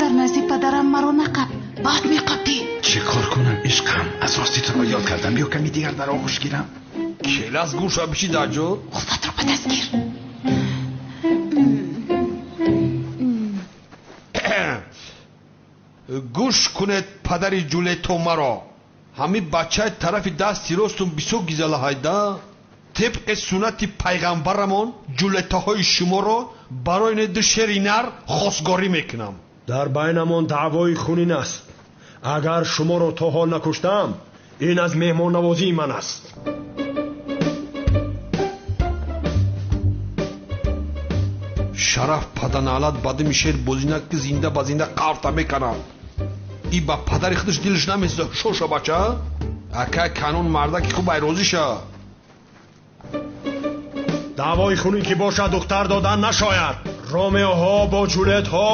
Дар назди падарам маро нақаб, баъд меқапӣ. Чӣ кор кунам, ишқам? Аз рости туро ёд кардам. Биё, ками дигар дар оғӯш гирам. Келас гӯша бичи даҷо. Қувватро ба даст гир. Гӯш кунед падари Ҷулетто маро. Ҳамин бачаи тарафи дасти ростум бисёр гизалаҳайда. Тибқи суннати пайғамбарамон ҷулеттаҳои шуморо барои не ду шери нар хосгорӣ мекунам. Дар байнамон даъвои хунин аст. Агар шуморо то ҳол накуштам, ин аз меҳмоннавозии ман аст. Шараф паданаалат бадими шер бозинак ки зинда ба зинда қавта мекунад. И ба падари худаш дилаш намесӯзад. Шоша бача, ака канон мардаки хуб айрозӣ ша. Даъвои хунин ки бошад, духтар додан нашояд. Ромеоҳо бо Ҷулетҳо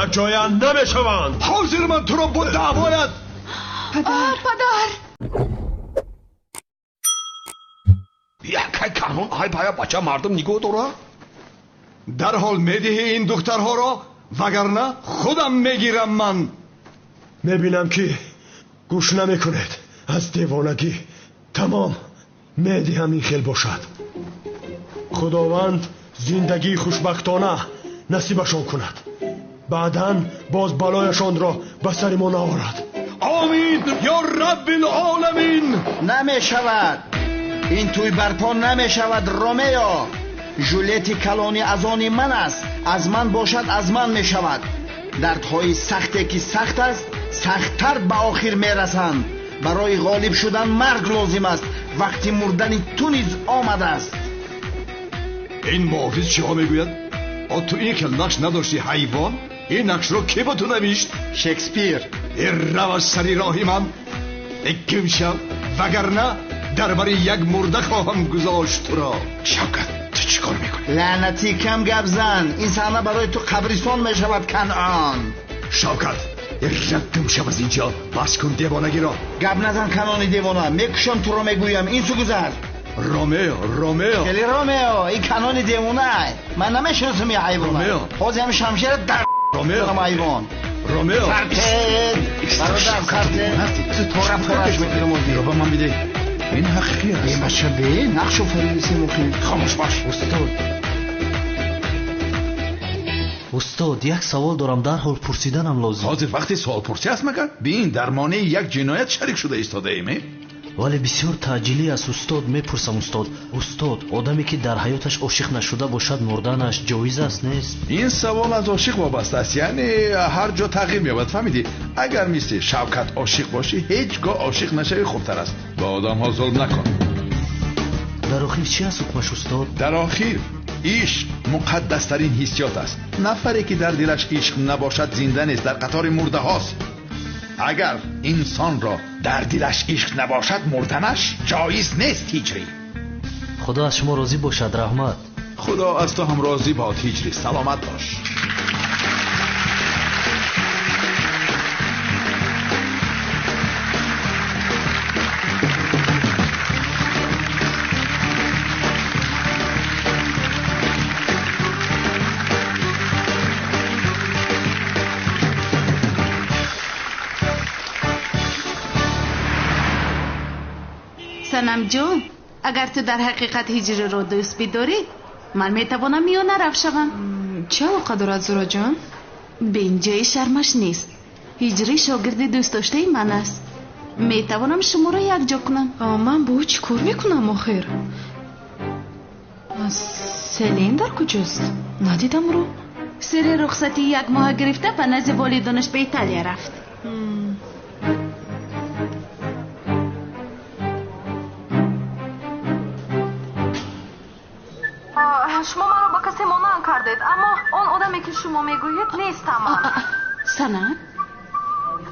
якҷоя намешаванд. Ҳозир ман туро бо даъвоят. Падар, падар. Якай канон ай бая бача мардум нигоҳ дора. Дарҳол медиҳӣ ин духтарҳоро, вагарна худам мегирам ман. Мебинам ки гӯш намекунед. Аз девонагӣ тамом медиҳам ин хел бошад. Худованд зиндагии хушбахтона насибашон кунад. Баъдан боз балояшонро ба сари мо наорад. Омин ё Раббил-оламин. Намешавад. Ин тӯй барпо намешавад, Ромео. Жулети калони аз они ман аст. Аз ман бошад, аз ман мешавад. Дардҳои сахте ки сахт аст, сахттар ба охир мерасанд. Барои ғолиб шудан марг лозим аст. Вақти мурдани ту низ омадааст. Ин муҳофиз чиҳо мегӯяд? О, ту ин хел нақш надошти, ҳайвон? Ин нақшро кӣ ба ту навишт? Шекспир. Рав аз сари роҳи ман, гим шав, вагарна дар бари як мурда хоҳам гузошт туро. Шавкат, ту чӣ кор мекунӣ? Лаънатӣ, кам гап зан. Ин саҳна барои ту қабристон мешавад, Канъон. Шавкат, рав гум шав аз инҷо. Бас кун девонагиро. Гап назан, Канони девона. Мекушам туро, мегӯям. Ин су гузар. Ромео, Ромео. Хеле Ромео, ин Канони девона. Ман намешиносам ин ҳайвона. Ромео. Ҳозир ҳам шамшера дар Ромео. ҳайвон. Ромео. Сартед. Бародар, сартед. Ту тора пораш мекунам ҳозир. Ба ман бидеҳ. Ин ҳақиқӣ аст. Е бача, бе нақшу фаридиси муқим. Хомӯш бош. Устод. Устод, як савол дорам, дарҳол пурсиданам лозим. Ҳозир вақти суолпурсӣ аст магар? Бин, дар монеи як ҷиноят шарик шуда истодаем, э? Вале бисёр таъҷилӣ аст, устод. Мепурсам, устод. Устод, одаме ки дар ҳаёташ ошиқ нашуда бошад, мурданаш ҷоиз аст, нест? Ин савол аз ошиқ вобаста аст, яъне ҳар ҷо тағйир меёбад, фаҳмидӣ? Агар мисли Шавкат ошиқ бошӣ, ҳеҷ гоҳ ошиқ нашавӣ хубтар аст. Ба одамҳо зулм накун. Дар охир чӣ аст ҳукмаш, устод? Дар охир ишқ муқаддастарин ҳиссиёт аст. Нафаре ки дар дилаш ишқ набошад, зинда нест, дар қатори мурдаҳост. Агар инсонро дар дилаш ишқ набошад, мурданаш ҷоиз нест, Ҳиҷрӣ. Худо аз шумо розӣ бошад, раҳмат. Худо аз ту ҳам розӣ бод, Ҳиҷрӣ. Саломат бош. Санамҷон, агар ту дар ҳақиқат ҳиҷриро дӯст бидорӣ, ман метавонам миёнарав шавам. Чӣ алоқа дорад, Зураҷон? Бин, ҷои шармаш нест. Ҳиҷрӣ шогирди дӯстдоштаи ман аст. Метавонам шуморо якҷо кунам. Ман бо ӯ чӣ кор мекунам охир? Селин дар куҷост? Надидам ӯро. Сири рухсати як моҳа гирифта ба назди волидонаш ба Италия рафт. Шумо маро ба касе монанд кардед, аммо он одаме ки шумо мегӯед нестам ман. Санам?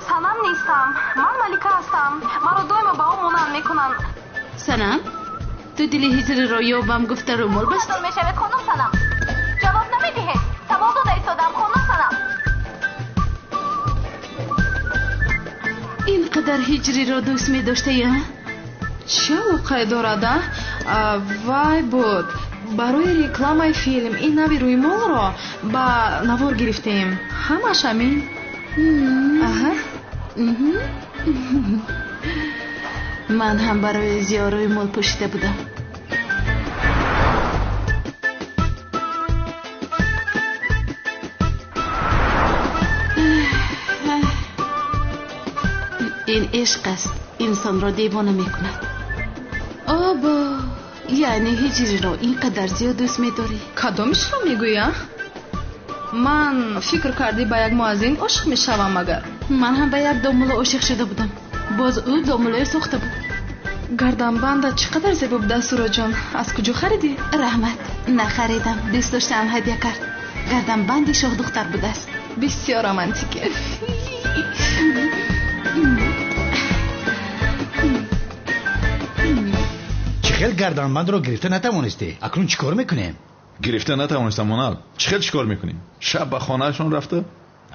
Санам нестам. Ман Малика ҳастам. Маро доимо ба ӯ монанд мекунанд. Санам, ту дили ҳиҷриро ёбам гуфта рӯмол басти? Мешавед, хонум Санам. Ҷавоб намедиҳед. Савол дода истодам, хонум Санам. Ин қадар ҳиҷриро дӯст медоштаи, а? Чӣ алоқае дорад, а? Вай буд. Барои рекламаи филм ин нави рӯймолро ба навор гирифтем. Ҳамаш ҳамин. Аҳа. Ман ҳам барои зиё рӯймол пӯшида будам. Ишқ аст, инсонро девона мекунад. Обо, яъне ҳиҷриро ин қадар зиёд дӯст медорӣ? Кадомишро мегӯӣ, а? Ман фикр кардӣ ба як муаззин ошиқ мешавам магар? Ман ҳам ба як домулло ошиқ шуда будам. Боз ӯ домуллои сӯхта буд. Гарданбандат чӣ қадар зебо будааст, Суроҷон. Аз куҷо харидӣ? Раҳмат, нахаридам. Дӯст доштаам ҳадя кард. Гарданбанди шоҳдухтар будааст. Бисёр романтикӣ. Чӣ хел гарданбандро гирифта натавонистӣ? Акнун чӣ кор мекунем? Гирифта натавонистам, Унал. Чӣ хел чӣ кор мекунем? Шаб ба хонаашон рафта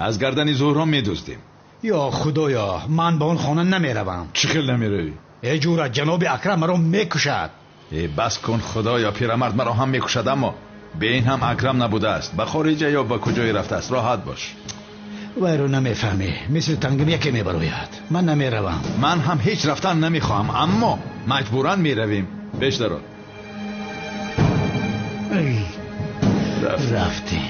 аз гардани Зуҳро медуздем. Ё худоё, ман ба он хона намеравам. Чӣ хел намеравӣ? Э ҷура, ҷаноби Акрам маро мекушад. Э бас кун, худоё, пирамард маро ҳам мекушад, аммо бе ин ҳам Акрам набудааст. Ба хориҷа ё ба куҷое рафтааст. Роҳат бош. Вайро намефаҳмӣ. Мисли тангим яке мебарояд. Ман намеравам. Ман ҳам ҳеҷ рафтан намехоҳам, аммо маҷбуран меравем. Пеш даро. Рафтем.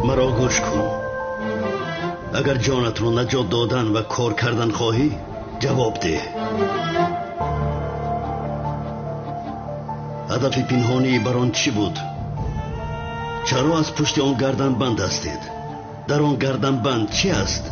Маро гӯш кун. Агар ҷонатро наҷот додан ва кор кардан хоҳӣ, ҷавоб деҳ. Ҳадафи пинҳонии барон чӣ буд? Чаро аз пушти он гарданбанд ҳастед? Дар он гарданбанд чӣ аст?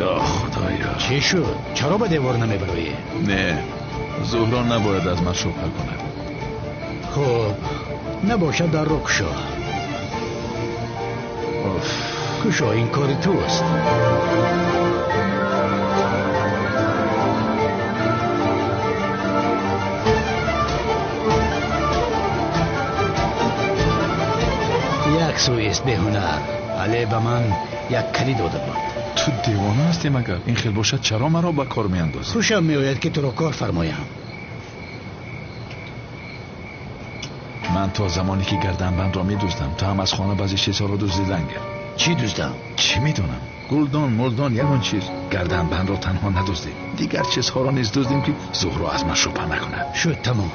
Ё Худоё! Чӣ шуд? Чаро ба девор намебароӣ? Не, Зуҳро набояд аз ман шубҳа кунад. Хуб, набошад дарро кушо. Кушо, ин кори туст. Як сӯист беҳунар. Але ба ман як калид дода буд. Ту девона ҳастӣ магар? Ин хел бошад чаро маро ба кор меандозӣ? Хушам меояд ки туро кор фармоям. Ман то замоне ки гарданбандро медуздам, ту ҳам аз хона баъзе чизҳоро дуздидан гир. Чӣ дуздам? Чӣ медонам? Гулдон, мулдон, ягон чиз. Гарданбандро танҳо надуздем, дигар чизҳоро низ дуздем ки Зуҳро аз ман шубҳа накунад. Шуд, тамом.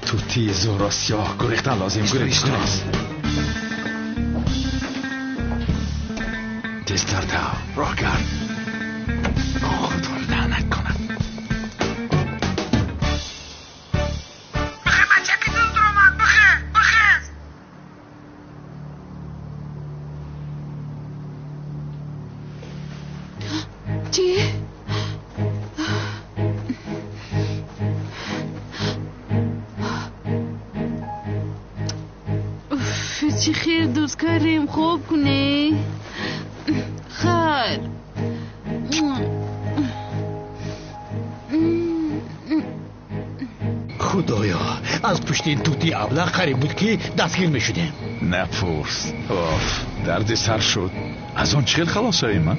Тути Зуҳро сиёҳ гурехтан лозим. Гурез. Тезтар дав, роҳ кард. Худо лаънат кунад. Бихе, бачаки дузд омад, бихе, бихез. Чӣ? Чӣ хел дӯст кардем, хоб кунӣ? Хайр. Худоё, аз пушти ин тути аблаҳ қариб буд ки дастгир мешудем. Напурс. Оф, дарди сар шуд. Аз он чӣ хел халос шавем, а?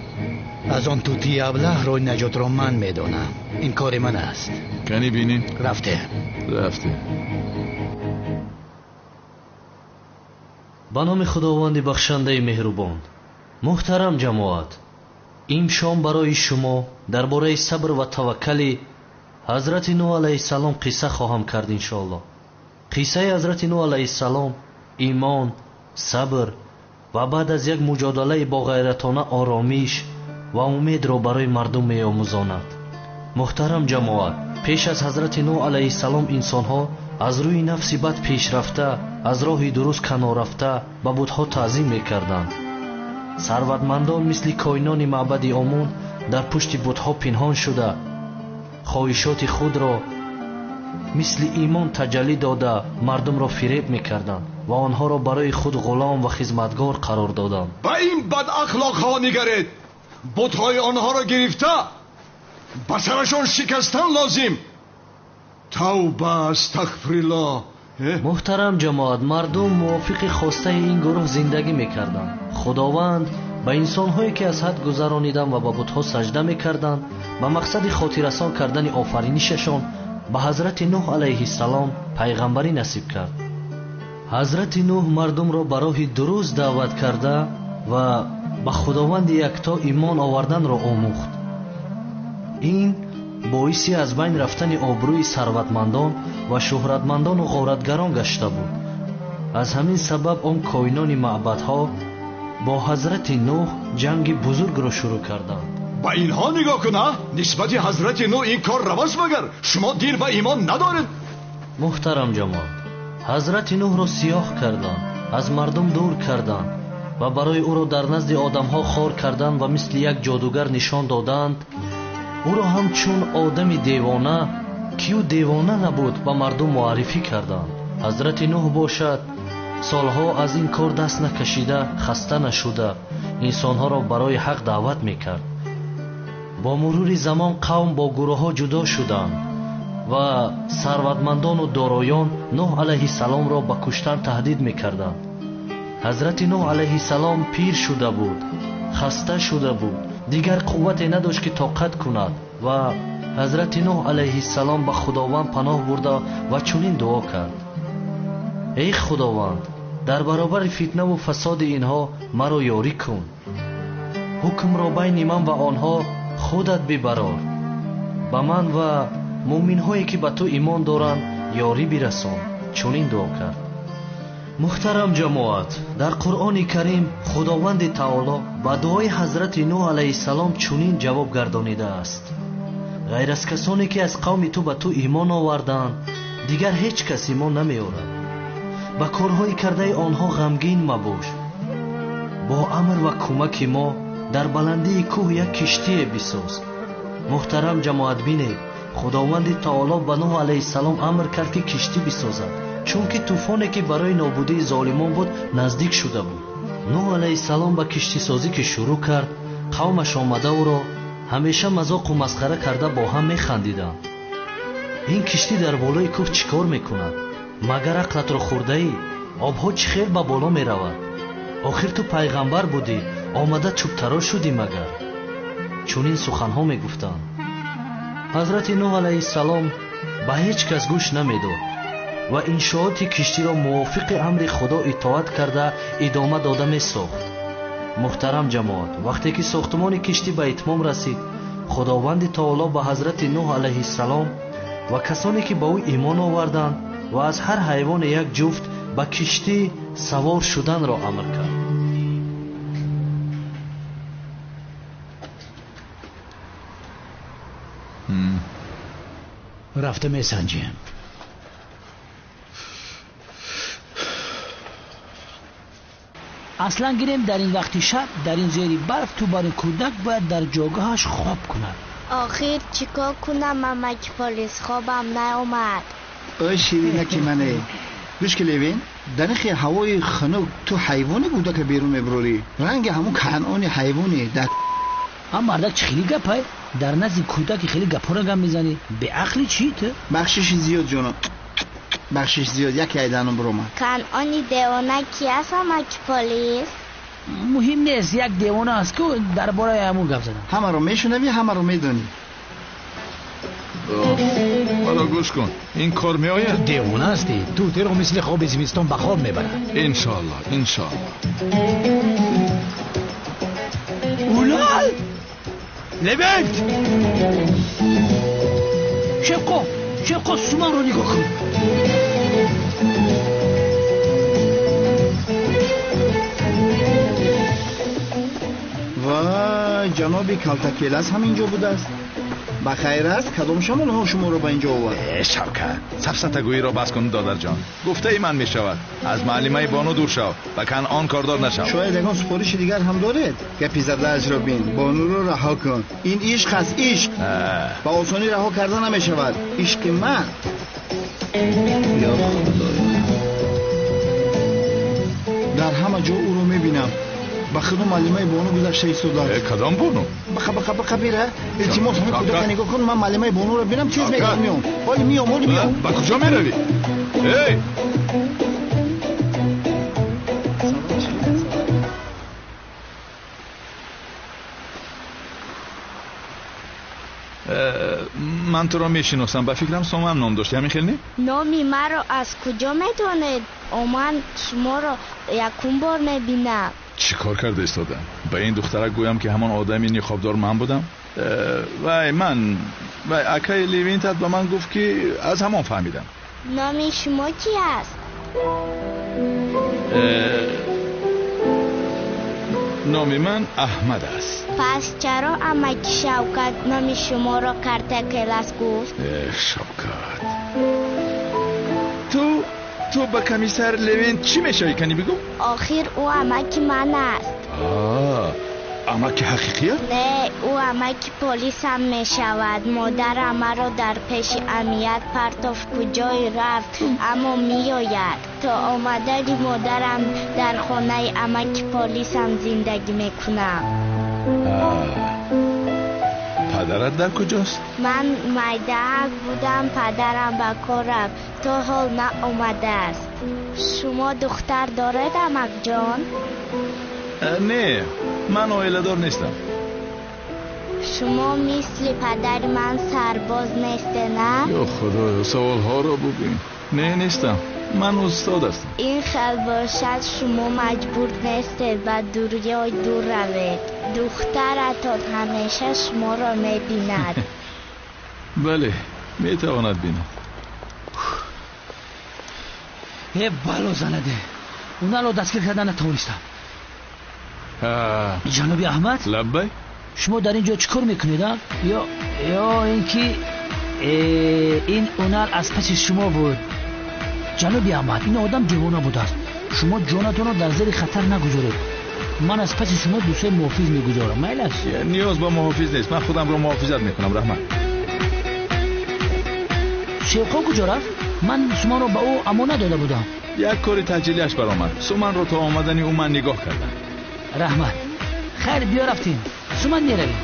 Аз он тути аблаҳ роҳи наҷотро ман медонам. Ин кори ман аст. Кани бинем? Рафтем. Рафтем. Ба номи Худованди бахшандаи меҳрубон. Муҳтарам ҷамоат, имшом барои шумо дар бораи сабр ва таваккали ҳазрати Нӯҳ алайҳиссалом қисса хоҳам кард иншоаллоҳ. Қиссаи ҳазрати Нӯҳ алайҳиссалом имон, сабр ва баъд аз як муҷодалаи боғайратона оромиш ва умедро барои мардум меомӯзонад. Муҳтарам ҷамоат, пеш аз ҳазрати Нӯҳ алайҳиссалом инсонҳо аз рӯи нафси бад пешрафта, аз роҳи дуруст канор рафта ба бутҳо таъзим мекарданд. Сарватмандон мисли коинони маъбади Омун дар пушти бутҳо пинҳон шуда, хоҳишоти худро мисли имон таҷаллӣ дода мардумро фиреб мекарданд ва онҳоро барои худ ғулом ва хизматгор қарор доданд. Ба ин бадахлоқҳо нигаред! Бутҳои онҳоро гирифта ба сарашон шикастан лозим. Тавба, астағфируллоҳ. Муҳтарам ҷамоат, мардум мувофиқи хостаи ин гурӯҳ зиндагӣ мекарданд. Худованд ба инсонҳое ки аз ҳад гузарониданд ва ба бутҳо саҷда мекарданд, ба мақсади хотиррасон кардани офаринишашон ба ҳазрати Нӯҳ алайҳиссалом пайғамбарӣ насиб кард. Ҳазрати Нӯҳ мардумро ба роҳи дуруст даъват карда ва ба Худованди якто имон оварданро омӯхт. Ин боиси аз байн рафтани обрӯи сарватмандон ва шӯҳратмандону ғоратгарон гашта буд. Аз ҳамин сабаб он коинони маъбадҳо бо ҳазрати Нӯҳ ҷанги бузургро шурӯъ карданд. Ба инҳо нигоҳ кун, а? Нисбати ҳазрати Нӯҳ ин кор равост магар? Шумо дин ва имон надоред? Муҳтарам ҷамоат, ҳазрати Нӯҳро сиёҳ карданд, аз мардум дур карданд ва барои ӯро дар назди одамҳо хор карданд ва мисли як ҷодугар нишон доданд. Ӯро ҳамчун одами девона, ки ӯ девона набуд, ба мардум муаррифӣ карданд. Ҳазрати Нӯҳ бошад, солҳо аз ин кор даст накашида, хаста нашуда, инсонҳоро барои ҳақ даъват мекард. Бо мурури замон қавм бо гурӯҳҳо ҷудо шуданд ва сарватмандону дороён Нӯҳ алайҳиссаломро ба куштан таҳдид мекарданд. Ҳазрати Нӯҳ алайҳиссалом пир шуда буд, хаста шуда буд, дигар қуввате надошт ки тоқат кунад ва ҳазрати Нӯҳ алайҳиссалом ба Худованд паноҳ бурда ва чунин дуо кард: эй Худованд, дар баробари фитнаву фасоди инҳо маро ёрӣ кун. Ҳукмро байни ман ва онҳо худат бибарор. Ба ман ва муъминҳое ки ба ту имон доранд ёрӣ бирасон. Чунин дуо кард. Муҳтарам ҷамоат, дар Қуръони Карим Худованди Таоло ба дуои ҳазрати Нӯҳ алайҳиссалом чунин ҷавоб гардонидааст: ғайр аз касоне ки аз қавми ту ба ту имон оварданд, дигар ҳеҷ кас имон намеорад. Ба корҳои кардаи онҳо ғамгин мабош. Бо амр ва кӯмаки мо дар баландии кӯҳ як киштие бисоз. Муҳтарам ҷамоат, бинед, Худованди Таоло ба Нӯҳ алайҳиссалом амр кард ки киштӣ бисозад, чунки тӯфоне ки барои нобудии золимон буд наздик шуда буд. Нӯҳ алайҳиссалом ба киштисозӣ ки шурӯъ кард, қавмаш омада ӯро ҳамеша мазоқу масхара карда бо ҳам механдиданд. Ин киштӣ дар болои кӯҳ чӣ кор мекунад? Магар ақлатро хӯрдаӣ? Обҳо чӣ хел ба боло меравад? Охир ту пайғамбар будӣ, омада чӯбтарош шудӣ магар? Чунин суханҳо мегуфтанд. Ҳазрати Нӯҳ алайҳиссалом ба ҳеҷ кас гӯш намедод ва иншооти киштиро мувофиқи амри Худо итоат карда идома дода месохт. Муҳтарам ҷамоат, вақте ки сохтмони киштӣ ба итмом расид, Худованди Таоло ба ҳазрати Нӯҳ алайҳиссалом ва касоне ки ба ӯ имон оварданд ва аз ҳар ҳайвоне як ҷуфт ба киштӣ савор шуданро амр кард. Рафта месанҷем. Аслан гирем, дар ин вақти шаб, дар ин зери барф, ту барои кӯдак бояд дар ҷойгоҳаш хоб кунад. Охир чӣ кор кунам, амаки полис, хобам наомад. Ой ширинаки мане, гӯш ки Левин, дар ин хел ҳавои хунук ту ҳайвоне кӯдака берун мебурорӣ. Ранги ҳамун канъони ҳайвоне дар ам мардак чӣ хеле гапай? Дар назди кӯдаки хеле гапҳоро гап мезанӣ. Беақли чӣ ту? Бахшиши зиёд ҷонам, бахшиш зиёд, яке айданом буромад. Канъони девона ки аст, амаки полис? Муҳим нест, як девона аст ку дар бораи ҳамун гап задам. Ҳамаро мешунавӣ, ҳамаро медонӣ. Ҳоло гӯш кун, ин кор меояд? Ту девона ҳастӣ, тӯтиро мисли хоби зимистон ба хоб мебарад. Иншоаллоҳ, иншоаллоҳ. Улал! Левент! Шевко, Шевко, суманро нигоҳ кун. Вай, ҷаноби Калтакелас ҳам инҷо будааст. Ба хайр аст, кадом шамолҳо шуморо ба инҷо овард? Э, Шавкат, сафсатагӯиро бас кун, додарҷон. Гуфтаи ман мешавад. Аз муаллимаи Бону дур шав, ба Канъон кордор нашав. Шояд ягон супориши дигар ҳам доред? Гапи задаашро бин, Бонуро раҳо кун. Ин ишқ аст, ишқ. Ба осонӣ раҳо карда намешавад. Ишқи ман. Ё Худоё, дар ҳама ҷо ӯро мебинам. Ба худу муаллимаи Бону гузашта истодааст. Кадом Бону? Бақа, бақа, бақа, бира. Илтимос, ҳамин кӯдака нигоҳ кун, ман муаллимаи Бонуро бинам, тез мегардам, меом. Ҳоли меом, ҳоли меом. Ба куҷо меравӣ? Эй! Ман туро мешиносам, ба фикрам Соман ном дошти, ҳамин хел не? Номи маро аз куҷо медонед? Ман шуморо якум бор мебинам. Чӣ кор карда истодам? Ба ин духтарак гӯям ки ҳамон одами ниқобдор ман будам? Вай, ман вай, акаи Левинтат ба ман гуфт ки аз ҳамон фаҳмидам. Номи шумо чӣ аст? Номи ман Аҳмад аст. Пас чаро амаки Шавкат номи шуморо Картакелас гуфт? Шавкат. Ту ба комиссар Левент чӣ мешавӣ, кани бигӯ? Охир ӯ амаки ман аст. Амаки ҳақиқият? Не, ӯ амаки полисам мешавад. Модарам маро дар пеши амният партофт, куҷое рафт, аммо меояд. То омадани модарам дар хонаи амаки полисам зиндагӣ мекунам. Падарат дар куҷост? Ман майдаак будам, падарам ба кор рафт, то ҳол наомадааст. Шумо духтар доред, амакҷон? Не, ман оиладор нестам. Шумо мисли падари ман сарбоз несте, на? Ё Худоё, саволҳоро бубин. Не, нестам. Ман устод ҳастам. Ин хел бошад, шумо маҷбур нестед ба дунёи дур равед. Духтаратон ҳамеша шуморо мебинад. Бале, метавонад бинад. Э, бало занаде. Унало дастгир карда натавонистам. Ҷаноби Аҳмад? Лаббай. Шумо дар ин ҷо чӣ кор мекунед, а? Ё ин ки ин Унал аз паси шумо буд. Ҷаноби Аҳмад, ин одам девона будааст. Шумо ҷонатонро дар зери хатар нагузоред. Ман аз паси шумо дусе муҳофиз мегузорам. Майлаш? Ниёз ба муҳофиз нест. Ман худамро муҳофизат мекунам, раҳмат. Шевқо куҷо рафт? Ман шуморо ба ӯ амонат дода будам. Як кори таъҷилиаш баромад. Суманро то омадани ӯ ман нигоҳ кардам. Раҳмат. Хайр, биё рафтем. Суман меравем.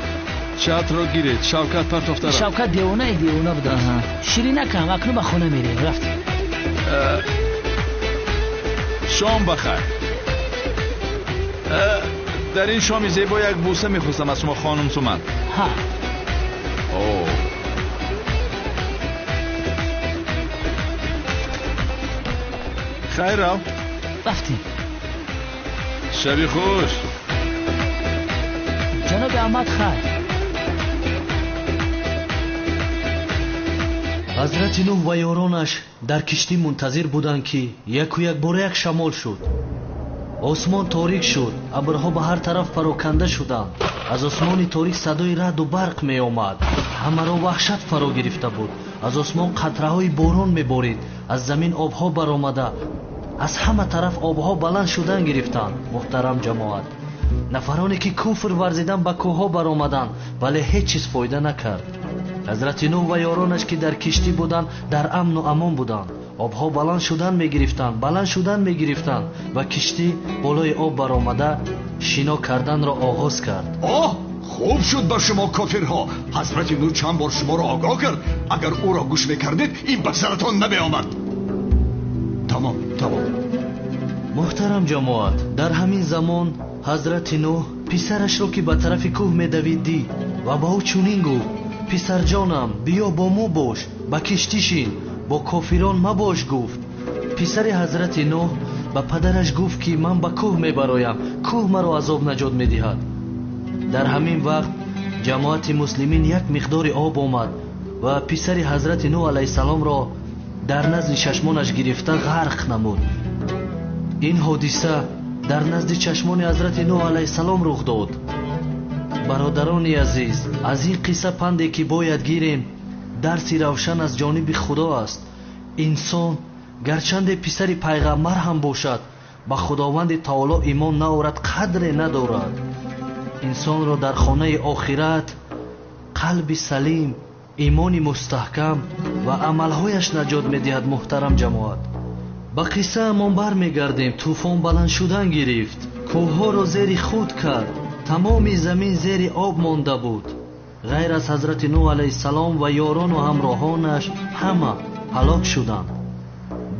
Чатрро гиред. Шавкат партофта рафт. Шавкат девонаи девона будааст. Ширинакам, акнун ба хона мерем. Рафтем. Шом бахайр. Дар ин шоми зебо як бӯса мехостам аз шумо, хонум Суман. Ҳа. О. Хайр, рав. Рафтем. Шаби хуш. Ҷаноби Аҳмад, хайр. Ҳазрати Нӯҳ ва ёронаш дар киштӣ мунтазир буданд, ки яку якбора як шамол шуд. Осмон торик шуд, абрҳо ба ҳар тараф пароканда шуданд. Аз осмони торик садои раъду барқ меомад. Ҳамаро ваҳшат фаро гирифта буд. Аз осмон қатраҳои борон меборид, аз замин обҳо баромада, аз ҳама тараф обҳо баланд шудан гирифтанд. Муҳтарам ҷамоат, нафароне ки куфр варзидан ба кӯҳҳо баромаданд, вале ҳеҷ чиз фоида накард. Ҳазрати Нӯҳ ва ёронаш, ки дар киштӣ буданд, дар амну амон буданд. Обҳо баланд шудан мегирифтанд, баланд шудан мегирифтанд ва киштӣ болои об баромада шино карданро оғоз кард. Оҳ, хуб шуд ба шумо кофирҳо. Ҳазрати Нӯҳ чанд бор шуморо огоҳ кард. Агар ӯро гӯш мекардед, ин ба саратон намеомад. Тамом, тамом. Муҳтарам ҷамоат, дар ҳамин замон ҳазрати Нӯҳ писарашро, ки ба тарафи кӯҳ медавид, дид ва ба ӯ чунин гуфт: писарҷонам, биё бо мо бош, ба киштӣ шин, бо кофирон мабош. Гуфт. Писари ҳазрати Нӯҳ ба падараш гуфт, ки ман ба кӯҳ мебароям, кӯҳ маро аз об наҷот медиҳад. Дар ҳамин вақт ҷамоати муслимин як миқдори об омад ва писари ҳазрати Нӯҳ алайҳиссаломро дар назди чашмонаш гирифта ғарқ намуд. Ин ҳодиса дар назди чашмони ҳазрати Нӯҳ алайҳиссалом рух дод. Бародарони азиз, аз ин қисса панде ки бояд гирем, дарси равшан аз ҷониби Худо аст. Инсон гарчанде писари пайғамбар ҳам бошад, ба Худованди Таоло имон наорад, қадре надорад. Инсонро дар хонаи охират қалби салим, имони мустаҳкам ва амалҳояш наҷот медиҳад. Муҳтарам ҷамоат, ба қиссаамон бармегардем. Тӯфон баланд шудан гирифт, кӯҳҳоро зери худ кард, тамоми замин зери об монда буд. Ғайр аз ҳазрати Нӯҳ алайҳиссалом ва ёрону ҳамроҳонаш ҳама ҳалок шуданд.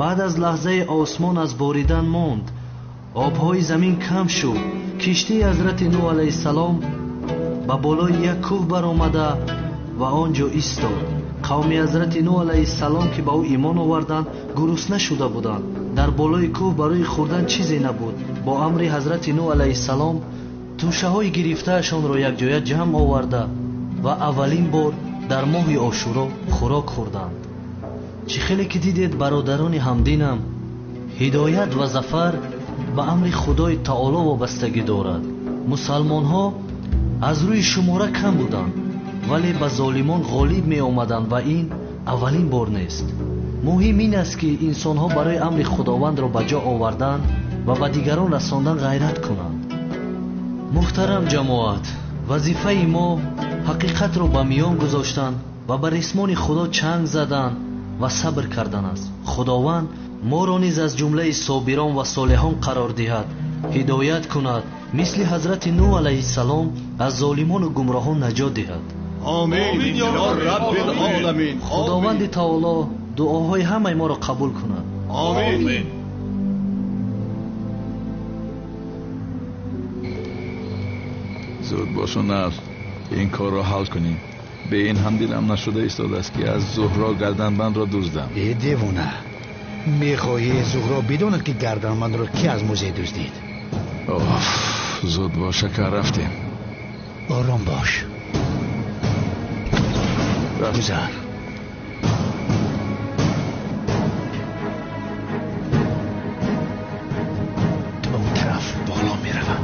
Баъд аз лаҳзаи осмон аз боридан монд, обҳои замин кам шуд. Киштии ҳазрати Нӯҳ алайҳиссалом ба болои як кӯҳ баромада ва он ҷо истод. Қавми ҳазрати Нӯҳ алайҳиссалом, ки ба ӯ имон оварданд, гурусна шуда буданд. Дар болои кӯҳ барои хӯрдан чизе набуд. Бо амри ҳазрати Нӯҳ алайҳиссалом тӯшаҳои гирифтаашонро якҷоя ҷамъ оварда ва аввалин бор дар моҳи Ошуро хӯрок хӯрданд. Чӣ хеле ки дидед, бародарони ҳамдинам, ҳидоят ва зафар ба амри Худои Таоло вобастагӣ дорад. Мусалмонҳо аз рӯи шумора кам буданд, вале ба золимон ғолиб меомаданд ва ин аввалин бор нест. Муҳим ин аст, ки инсонҳо барои амри Худовандро ба ҷо овардан ва ба дигарон расондан ғайрат кунанд. Муҳтарам ҷамоат, вазифаи мо ҳақиқатро ба миён гузоштан ва ба рисмони Худо чанг задан ва сабр кардан аст. Худованд моро низ аз ҷумлаи собирон ва солеҳон қарор диҳад, ҳидоят кунад, мисли ҳазрати Нӯҳ алайҳиссалом аз золимону гумроҳон наҷот диҳад. Омин ё Раббил оламин. Худованди таоло дуоҳои ҳамаи моро қабул кунад. Омин. Зуд бош, Унал, ин корро ҳал кунем. Бе ин ҳам дилам нашуда истодааст, ки аз Зуҳро гарданбандро дуздам. Э девона, мехоҳӣ Зуҳро бидонад, ки гарданбандро ки аз музей дуздид? Оф, зуд бош, ака, рафтем. Ором бош. Гузар. Ту ба он тараф боло меравам.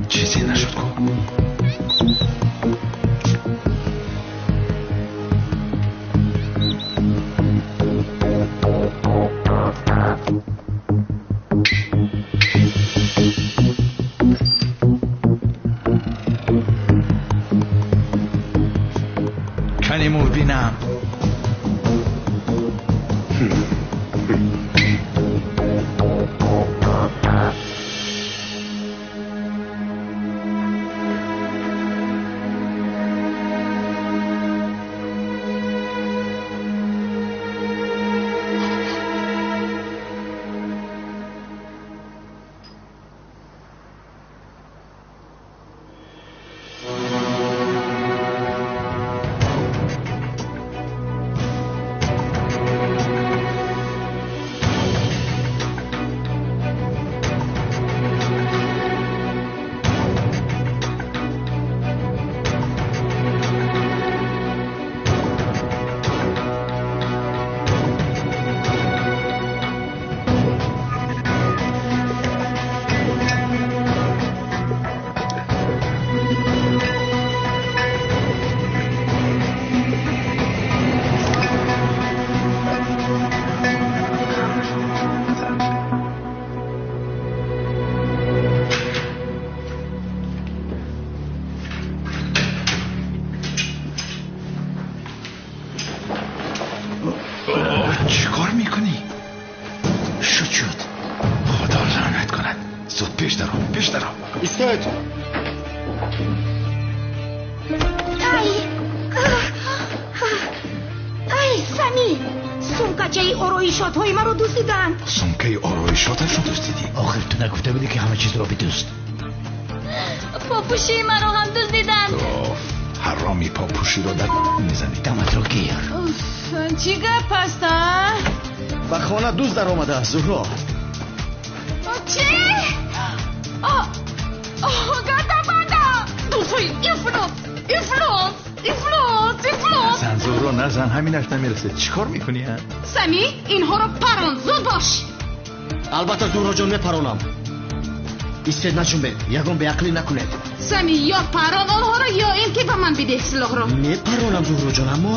Чизе нашуд ку? Кани мубинам. Чӣ кор мекунӣ? Шуд, шуд. Худо лаънат кунад. Зуд пеш даро, пеш даро. Истед! Ай! Ай, Сами! Сумкачаи ороишотҳои маро дуздиданд. Сумкаи ороишоташро дуздидӣ? Охир ту нагуфта будӣ, ки ҳама чизро бидузд. Попӯшии маро ҳам дуздиданд. Ҳароми попӯширо дар мезанӣ. Даматро гир. Чӣ гап аст, а? Ба хона дузд даромадааст, Зуҳро. Чӣ? Гарданбанда! Дузҳои ифлос, ифлос, ифлос, ифлос! Назан, Зуҳро, назан, ҳаминаш намерасед. Чӣ кор мекунӣ, а? Сами, инҳоро парон, зуд бош! Албатта, Зуҳроҷон, мепаронам. Истед, наҷунбед, ягон беақлӣ накунед. Сами, ё парон онҳоро, ё ин ки ба ман бидеҳ силоҳро. Мепаронам, Зуҳроҷон, аммо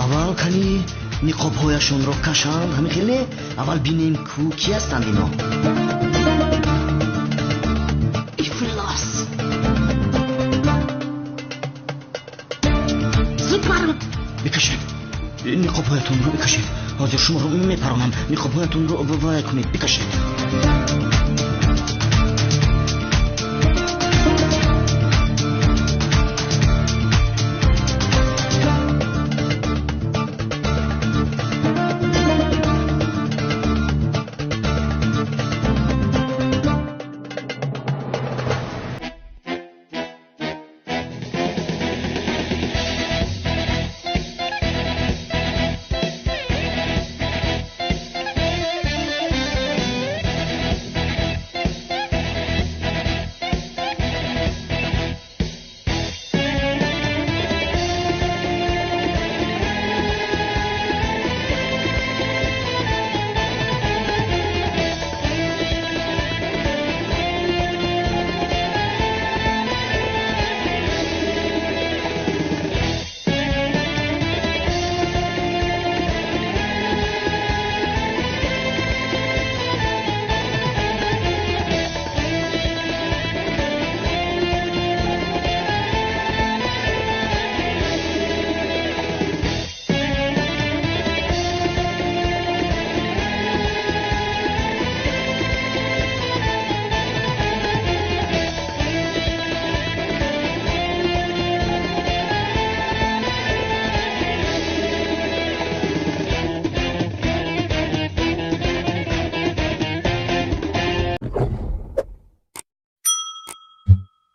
аввал кани ниқобҳояшонро кашанд, ҳамин хел не? Аввал бинем, ку кӣ ҳастанд ино. Ифлос! Зуд парон! Бикашед, ниқобҳоятонро бикашед. Ҳозир шуморо мепаронам. Ниқобҳоятонро вай кунед, бикашед.